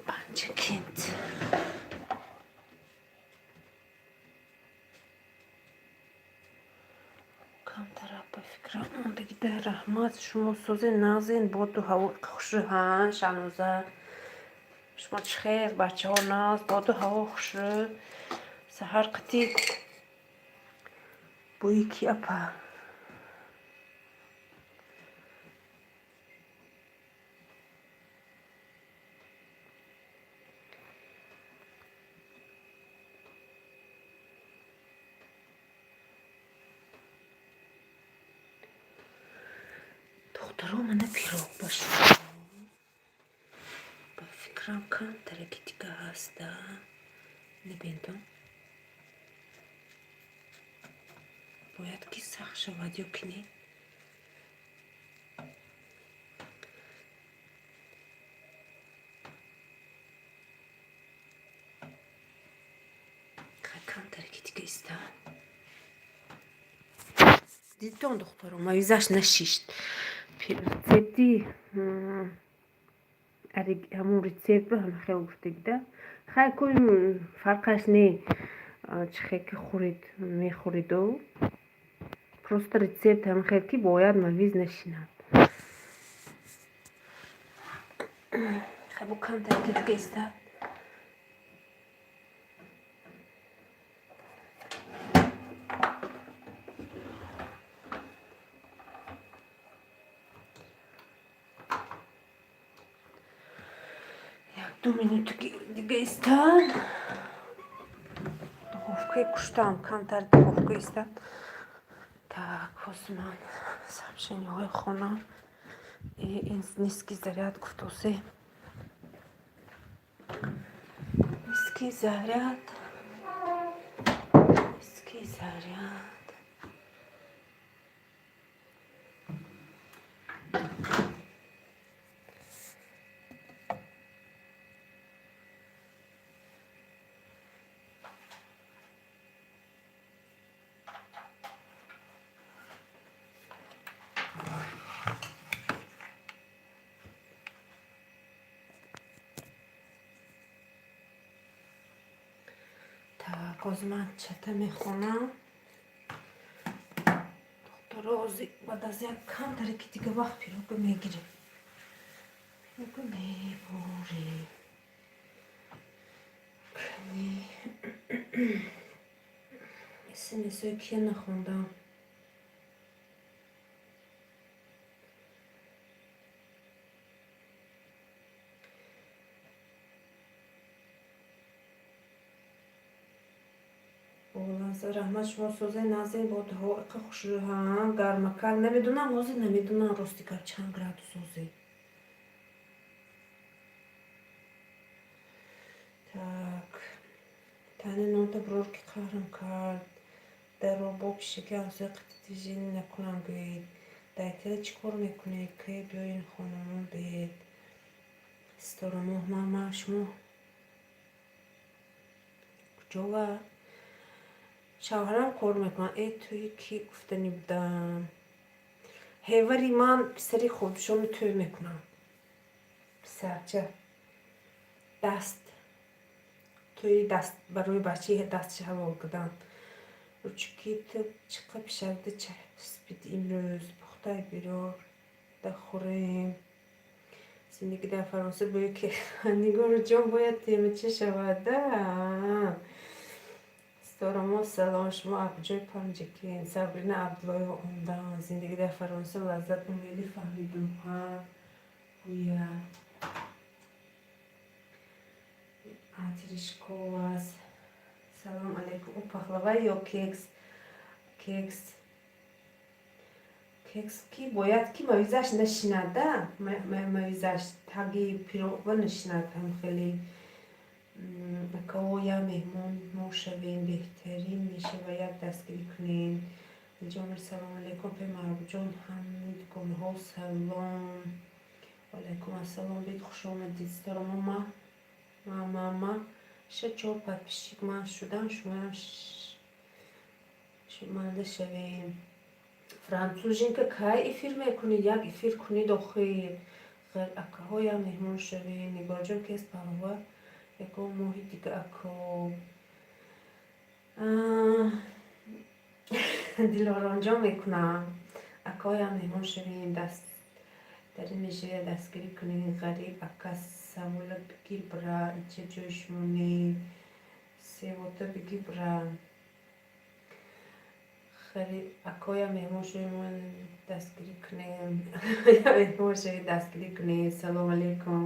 Панҷакент. Камтара ба фикрам мондагида. Раҳмат, шумо созен, нағзен, боду ҳаво хушрӯ? Ҳа, Шаҳноза, шумо чӣ хел? Бачаҳо нағз, боду ҳаво хушрӯ. Саҳар қатӣ бӯи ки, апа? Духтаро, мана пирог ба шумо. Ба фикрам. Фикрам, камтараки дига ҳаста. Набинтон, бояд ки сахт шавад ё ки не? Камтараки дига иста. Дидитон, духтаро, мавизаш нашишт. Рецепти ҳамун рецептро ҳама хел гуфтагида. Хай, кун фарқаш не, чӣ хел ки хӯрид мехӯриду. Просто рецепт ҳама хел ки бояд мавиз нашинад. Хай, бо камтараки дига иста. 1-ду минутаки дига истад. Духовкаи куштам, камтар духовка истад. Так, ҳозир ман сообщениҳои хонам. Ин низкий заряд гуфтосе. Низкий заряд. Низкий заряд. Так, ҳозир ман чата мехонам. Духтаро, ҳозир баъд аз як камтаре ки дига вақт пирога мегирем. Пирога мебурем. Кани смсои кия нахондам? Болаза, раҳмат, шумо созед, назед, бо ҳаво иқа хушрӯ. Ҳа, гармакак. Намедонам, ҳозир намедонам, рости гап, чанд градус ҳозир. Так, тани нонта бирор ки қаҳрам кард. Дарро бо пишаки ҳамсоя қатъи движение накунам гӯед. Дар Италия чӣ кор мекунед? Кай биёен хонамон биед? Ситорамо, мама, шумо куҷова? Шавҳарам кор мекунад. Э, тӯи кӣ гуфтанӣ будам? Ҳевари ман писари хурдшоми тӯй мекунам. Писарча. Даст. Тӯи даст барои бачаи дастша ҳалол кардан. Ручкита чиқа пишакда часпид имрӯз. Пухтай бирор да хӯрем. Зиндагӣ дар Фаронса бӯи ки Нигорҷон бояд темача шавад да. Ситорамо, салом, шумо абҷои Панҷакент? Сабрина Абдуллоева омдан. Зиндагӣ дар Фаронса лаззат умеди фаҳмидум. Ҳа, гӯя. Терешковас. Салом алейкум. Ӯ пахлава ё кекс? Кекс. Кекс ки бояд ки мавизаш нашинад да, мавизаш таги пирога нашинад ҳам хеле. Акао, я меҳмон мо шавем, беҳтарин мешава, як дастгирӣ кунем. Ҷомир, салом алейкум, пе Маъруфҷон, ҳамдгониҳо салом. Ваалайкум ассалом, бед хуш омадед. Ситорамо, ма ма ша чор подписчик ман шудам, шумоям шуманда шавем. Француженка, кай эфир мекунед? Як эфир кунед охир. Ғайр акаҳоям меҳмон шавем. Нигорҷон, кес паҳлава ягон моҳи дига ако. Дилоронҷон мекунам. Акаҳоям меҳмон шавем, даст дарин мешавед, дастгирӣ кунед. Ғариб ака, савола бигир бира, инча ҷои шумо не. Севота бигир бира. Ғариб акоям меҳмон шавем, дастгирӣ кунем. Меҳмон шавед, дастгирӣ кунед. Салом алейкум.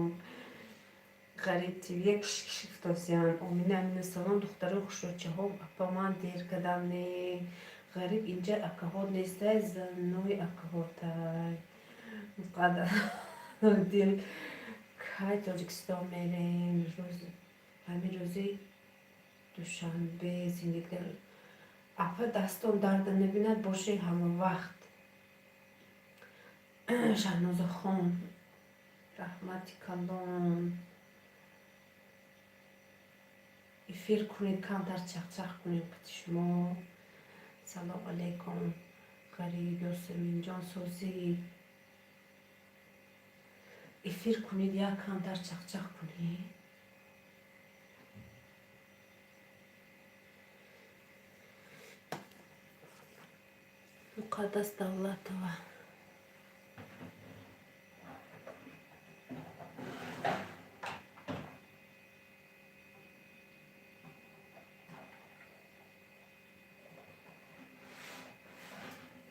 Ғариб ТВ як киш гуфтосиян. Омина Амина, салом, духтарои хушрӯчаҳо. Апа, ман дер кардам не. Ғариб, инҷа акаҳо нестай, занои акаҳотай. Муқаддас дил. Кай Тоҷикистон мерем? Ҳамин рӯзи душанбе зиндагӣ. Апа, дастон дарда набинад, бошед ҳама вақт. Шаҳнозахон, раҳмати калон. Эфир кунед, камтар чахчах кунем қати шумо. Салом алейкум, Ғариб, Ёсаминҷон, созӣ. Эфир кунед, як камтар чахчах кунед. Муқаддас Давлатова.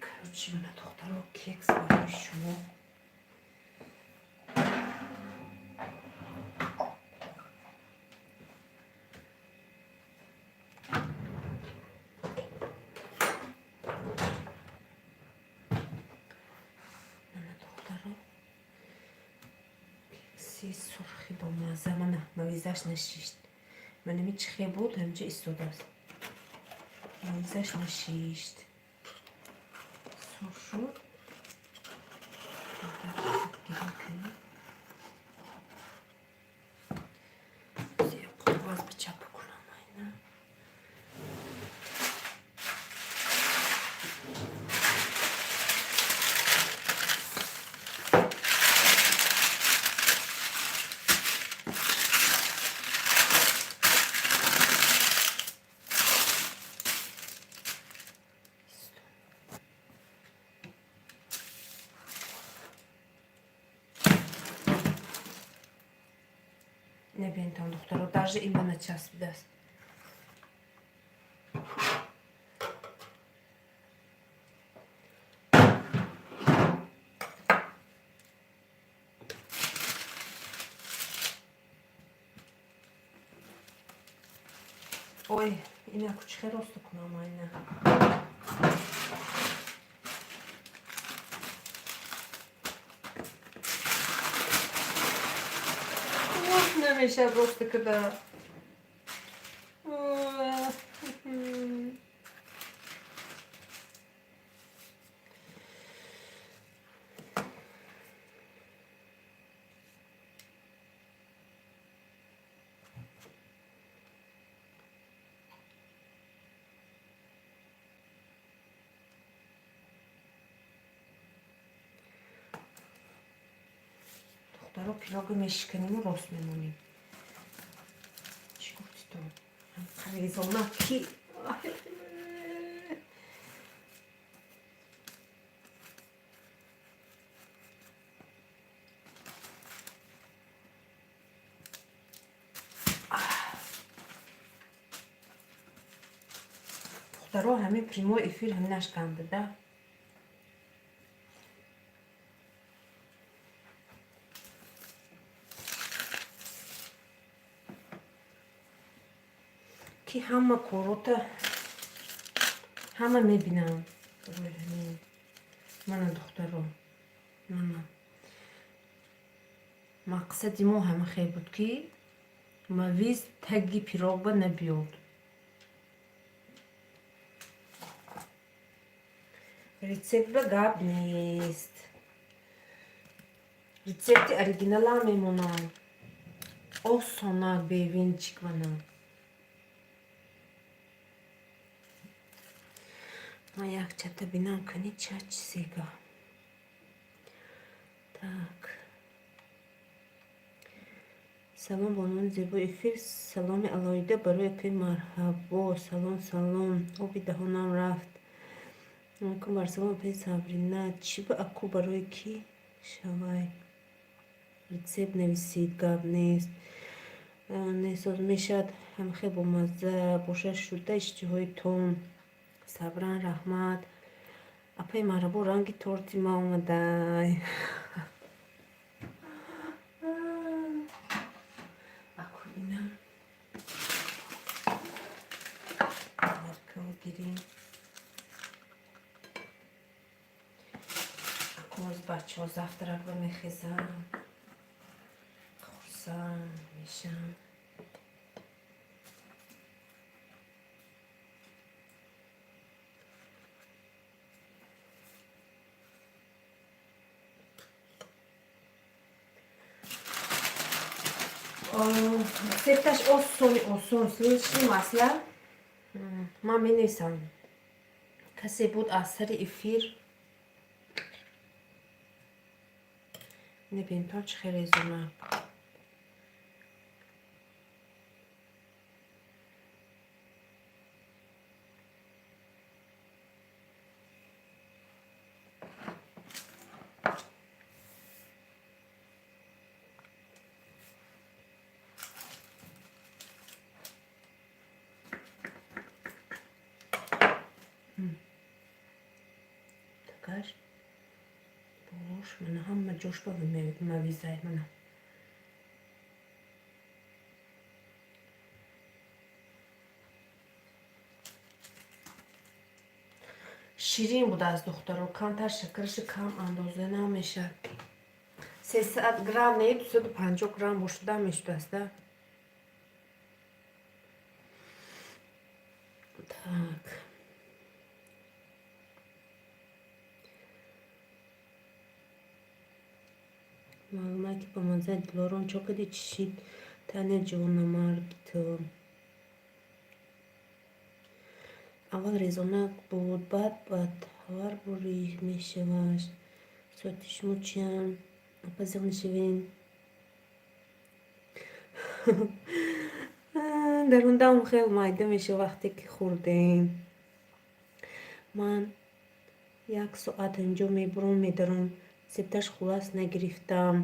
Короче, мана, духтаро, кекс барои шумо. Мана, духтаро, кекси сурхи бомазза. Мана, мавизаш нашишт. Манами чихе буд, ҳамҷа истодааст. Мавизаш нашишт. Сурх шуд. Гирем кунем. Қоғаз ба чапа кунам айна. Небинтон, духтаро, даже има начаспидааст. Ой, ина кучихе росту кунам айна. Намешавад роста када. Духтаро, пирога мешиканиму рост мемонем. Чӣ гуфтитон? Қарезона ки духтаро, ҳамин прямой эфир ҳаминаш кандада. Ки ҳама корота ҳама мебинам. Мана, духтаро, мана, мақсади мо ҳама хел буд, ки мавиз таги пирогба набиёд. Рецептба гап нест, рецепти оригиналам мемонам. Осонак, бевинчик. Мана, ман як чата бинам, кани ча чизега. Так, салом, бонуони зебои эфир, саломи алоҳида барои акаи Марҳабо. Салом, салом, оби даҳонам рафт. Алайкум барсалом, апаи Сабрина. Чӣ ба аку барои кӣ шавай? Рецепт нависид, гап нест. Несоз мешавад, ҳамхел бомазза бошад. Шуда иштиҳои тон. Сабран, раҳмат. Апаи Марҳабо, ранги торти ма омадай. Аку ина гирем. Аку боз бачаҳо завтрак ба мехезанд. Хурсанд мешам. Рецепташ осони осон. Сливочное масло ман менависам. Касе буд аз сари эфир небинто чӣ хеле резона. Такаш болош мана ҳама ҷош ба мавизай мана. Ширин будааст, духтаро, камтар шакараша кам андоза намешавад. 300 грамм не, 250 грамм бошуда мешудааст, да. Так. Маълума ки ба маззаи Дилором чо кади чишид, Таня ҷонамарги ту. Аввал резонак буд, баъд ба тавар бурӣ мешавад. Соати шумо чиям? Апа, зиқ нашавем. Дарундам хел майда мешавад, вақте ки хӯрдем. Ман як соат инҷо мебурам, медарам. Рецепташ хулас нагирифтам.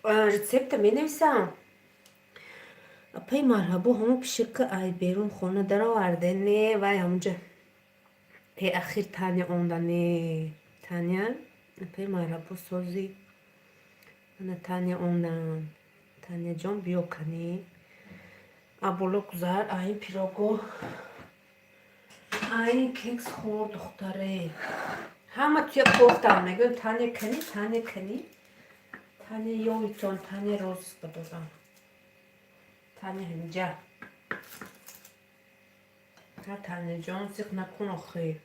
Рецепта менависам. Апаи марҳабо, ҳамон пишика ай берун хона дароварде? Не, вай ҳамонҷа э ахир Таня омда, не. Таня, апаи марҳабо, сози. Ана Таня омдан. Таняҷон, биё канӣ. А боло гузар, айн пирого, айн кекс хӯр, духтаре. Ҳама туя кофтам, мегӯям Таня канӣ, Таня канӣ. Таня ёвитон, Таня роз додам. Таня ҳаминҷа. Ҳа, Таняҷон, зиқ накун охир.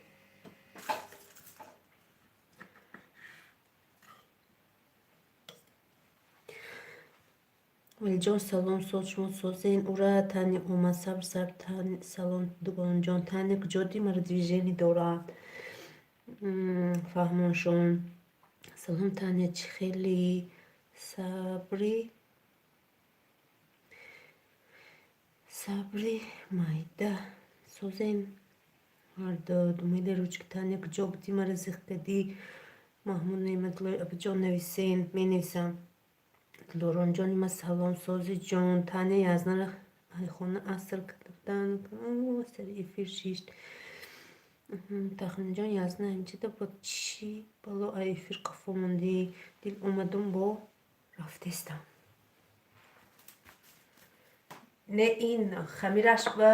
Валиҷон, салом, соз, шумо созен? Ура, Таня омад, сабр, сабр, салом, дугонаҷон. Таня куҷо дидӣ, мара движение дорад. Фаҳмоншон. Салом, Таня, чӣ хеле сабри сабри майда созем ҳарду. Думели ручки. Таня, куҷо будӣ, мара зиқ кардӣ? Маҳмуд Неъматуллои, апаҷон, нависен, менависам. Дилоронҷони ма, салом, сози ҷон. Таня язнара айхона аср карда буданд, сари эфир шишт. Тахминаҷон, язна ҳамчида бо чӣ бало ай эфир қафо мондӣ? Дил омадум, бо рафтестам. Не, ин хамираш ба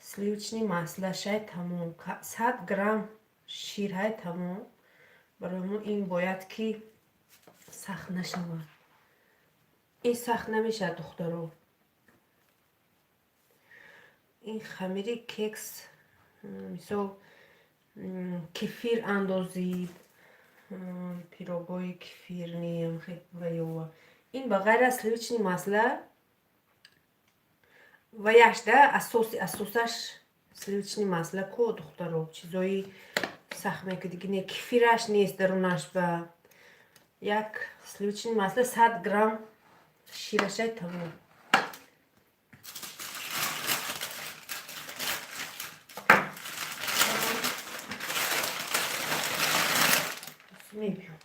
сливочный маслашай, тамом. 100 грамм ширҳай, тамом. Барои мо ин бояд ки сахт нашавад. Ин сахт намешавад, духтаро. Ин хамири кекс, мисол, кефир андозид, пирогои кефирный ва ёва. Ин ба ғайр аз сливочный масла ваяш да асоси асосаш сливочный масла ку, духтаро, чизои сахт мекунад, не, кефираш нест дарунаш, ба як сливочный масла, 100 грамм ширашай, тамом. Мебиём.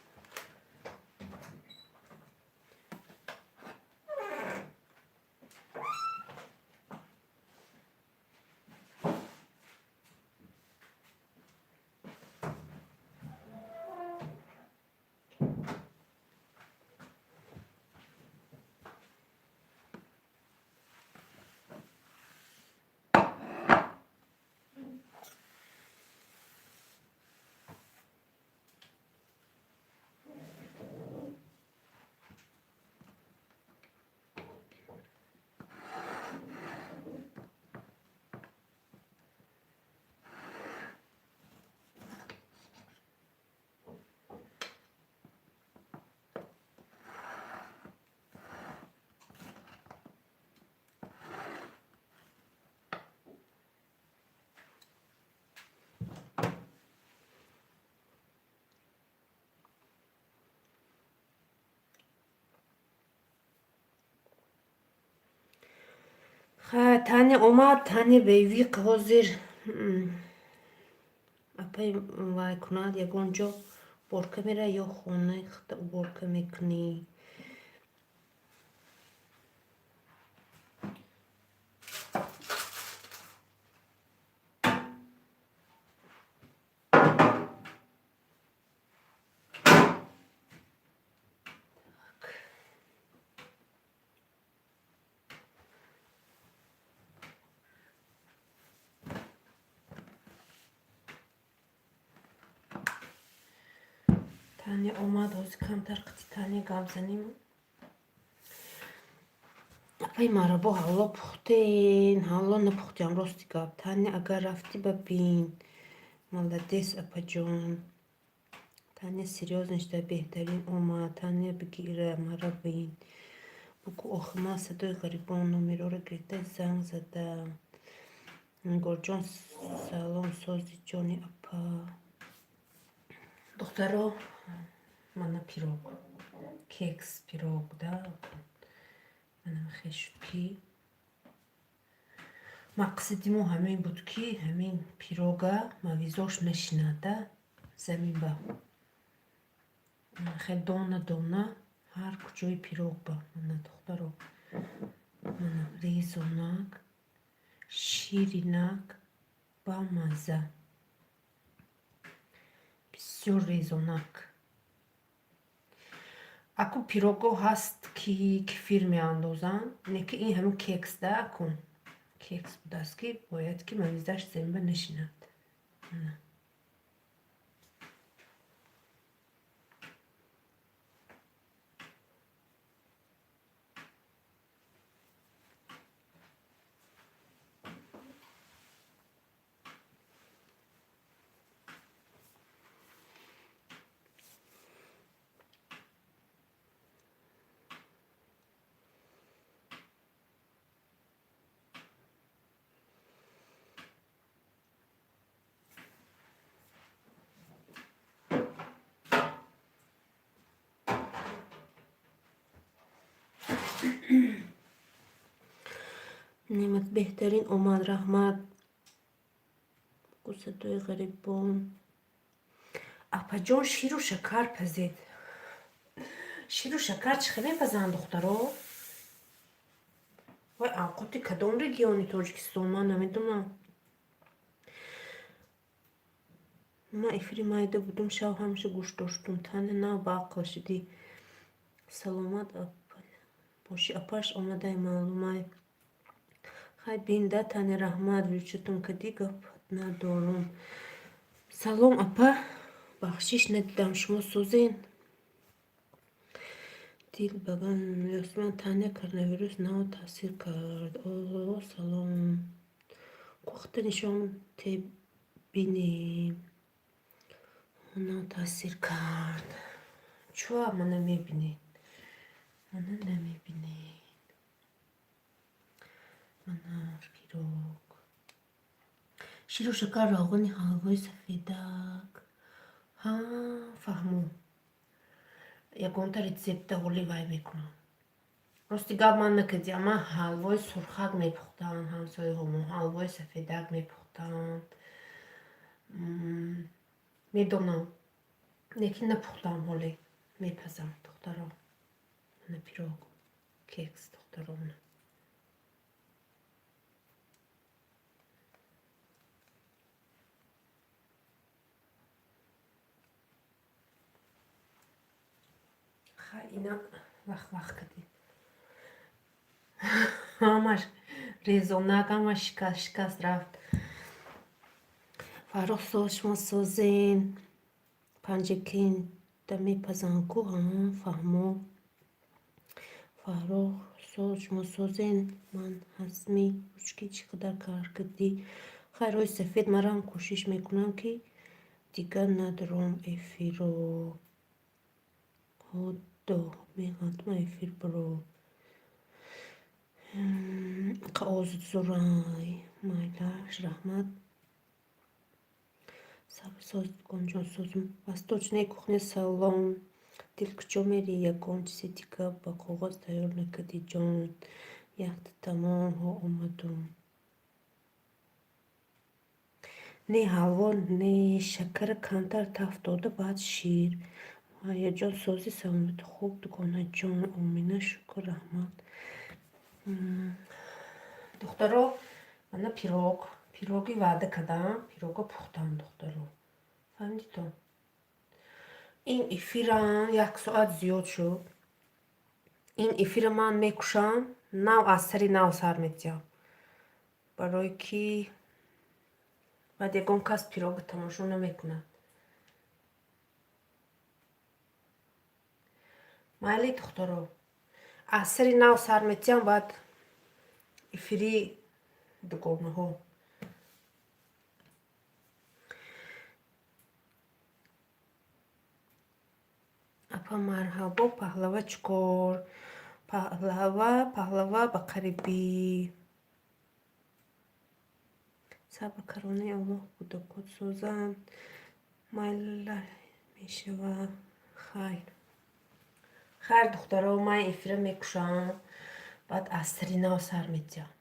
Таня омад, Таня бевиқ ҳозир апай вай кунад, ягон ҷо уборка мера ё хонаи худта уборка мекунӣ. Таня омад, ҳозир камтар қити Таня гап занем. Апай марабо ҳалво пухтен, ҳалво напухтям, рости гап. Таня, агар рафтӣ ба бин. Молодец, апаҷон. Таня серьёзно шуда, беҳтарин омад. Таня, бигира, мара бин. Бугӯ, охи ман садои ғарибон номерҳоро гирифта занг задам. Нигорҷон, салом, сози ҷони апа. Духтаро, мана пирог, кекс пирог да. Манам хел шуд, ки мақсади мо ҳамин буд, ки ҳамин пирога мавизош нашинада замин ба. Хел дона дона ҳар куҷои пирог ба. Мана, духтаро, мана резонак, ширинак, бамазза, бисёр резонак. Аку пирого ҳаст, ки кефир меандозанд, не ки ин ҳамин кекс да, акун кекс будааст, ки бояд ки мавизаш замин ба нашинад. Мана. Неъмат беҳтарин омад, раҳмат. Гӯсадои ғарибон. Апаҷон, ширу шакар пазед. Ширу шакар чӣ хел мепазанд, духтаро? Вай, авқоти кадом региони Тоҷикистон, ман намедонам. Ман эфири майда будум, шав ҳамеша гӯш доштум. Таня, нав ба ақл шудӣ. Саломат бошӣ, апаш омадай, маълумай. Хай бинда, Таня, раҳмат, вилчатон кадӣ, гап надорум. Салом, апа, бахшиш, надидам, шумо созен. Дил баган Ёсман, Таня, коронавирус нав таъсир кард. О, салом. Кухта нишон тебинем. Нав таъсир кард. Чуа мана мебинед? Мана намебинед. Мана пирог. Ширу шакар, роғани ҳалвои сафедак. Ҳа, фаҳму. Ягонта рецепта ҳоли вай мекунам. Рости гап, ман накардиам, ман ҳалвои сурхак мепухтам, ҳамсояҳомо ҳалвои сафедак мепухтанд. Медонам, лекин напухтам ҳоле. Мепазам, духтаро. Мана пирог, кекс, духтаро. Хай, ина вах вах кардем. Ҳамаш резонак, ҳамаш шикаст шикаст рафт. Фаррух, соз, шумо созен. Панҷакента мепазанд ку, ҳа, фаҳмо. Фаррух, соз, шумо созен. Ман ҳастми ручки чӣ қадар кар кардӣ. Хай, рӯи сафед марам кӯшиш мекунам, ки дигар надаром эфиро. Ҳодо меғалтма эфир биро. Иқа озуд зурай. Майлаш, раҳмат. Сабр соз, гонҷон созум. Восточная кухня, салом. Дил, куҷо мери, ягон чизи дига ба коғаз тайёр накардӣ, ҷон? Якта тамомҳо омадум. Не ҳалво, не шакара камтар таф дода, баъд шир. Муҳайяҷон, сози, саломатӣ, хуб, дугонаҷон, Омина, шукр, раҳмат. Духтаро, мана пирог, пироги ваъда кардам, пирога пухтам, духтаро. Фаҳмидитон? Ин эфирам як соат зиёд шуд. Ин эфира ман мекушам, нав аз сари нав сар медиҳам. Барое ки баъд ягон кас пирога тамошо намекунад. Майли, духтаро, аз сари нав сар медиҳам, баъд эфири дугонаҳо. Апа, марҳабо, паҳлава чӣ кор? Паҳлава, паҳлава ба қарибӣ. Сабр каронаи Аллоҳ, кӯдакот созанд. Майла мешава. Хайр. Хайр, духтаро, ман эфира мекушам, баъд аз сари нав сар медиҳам.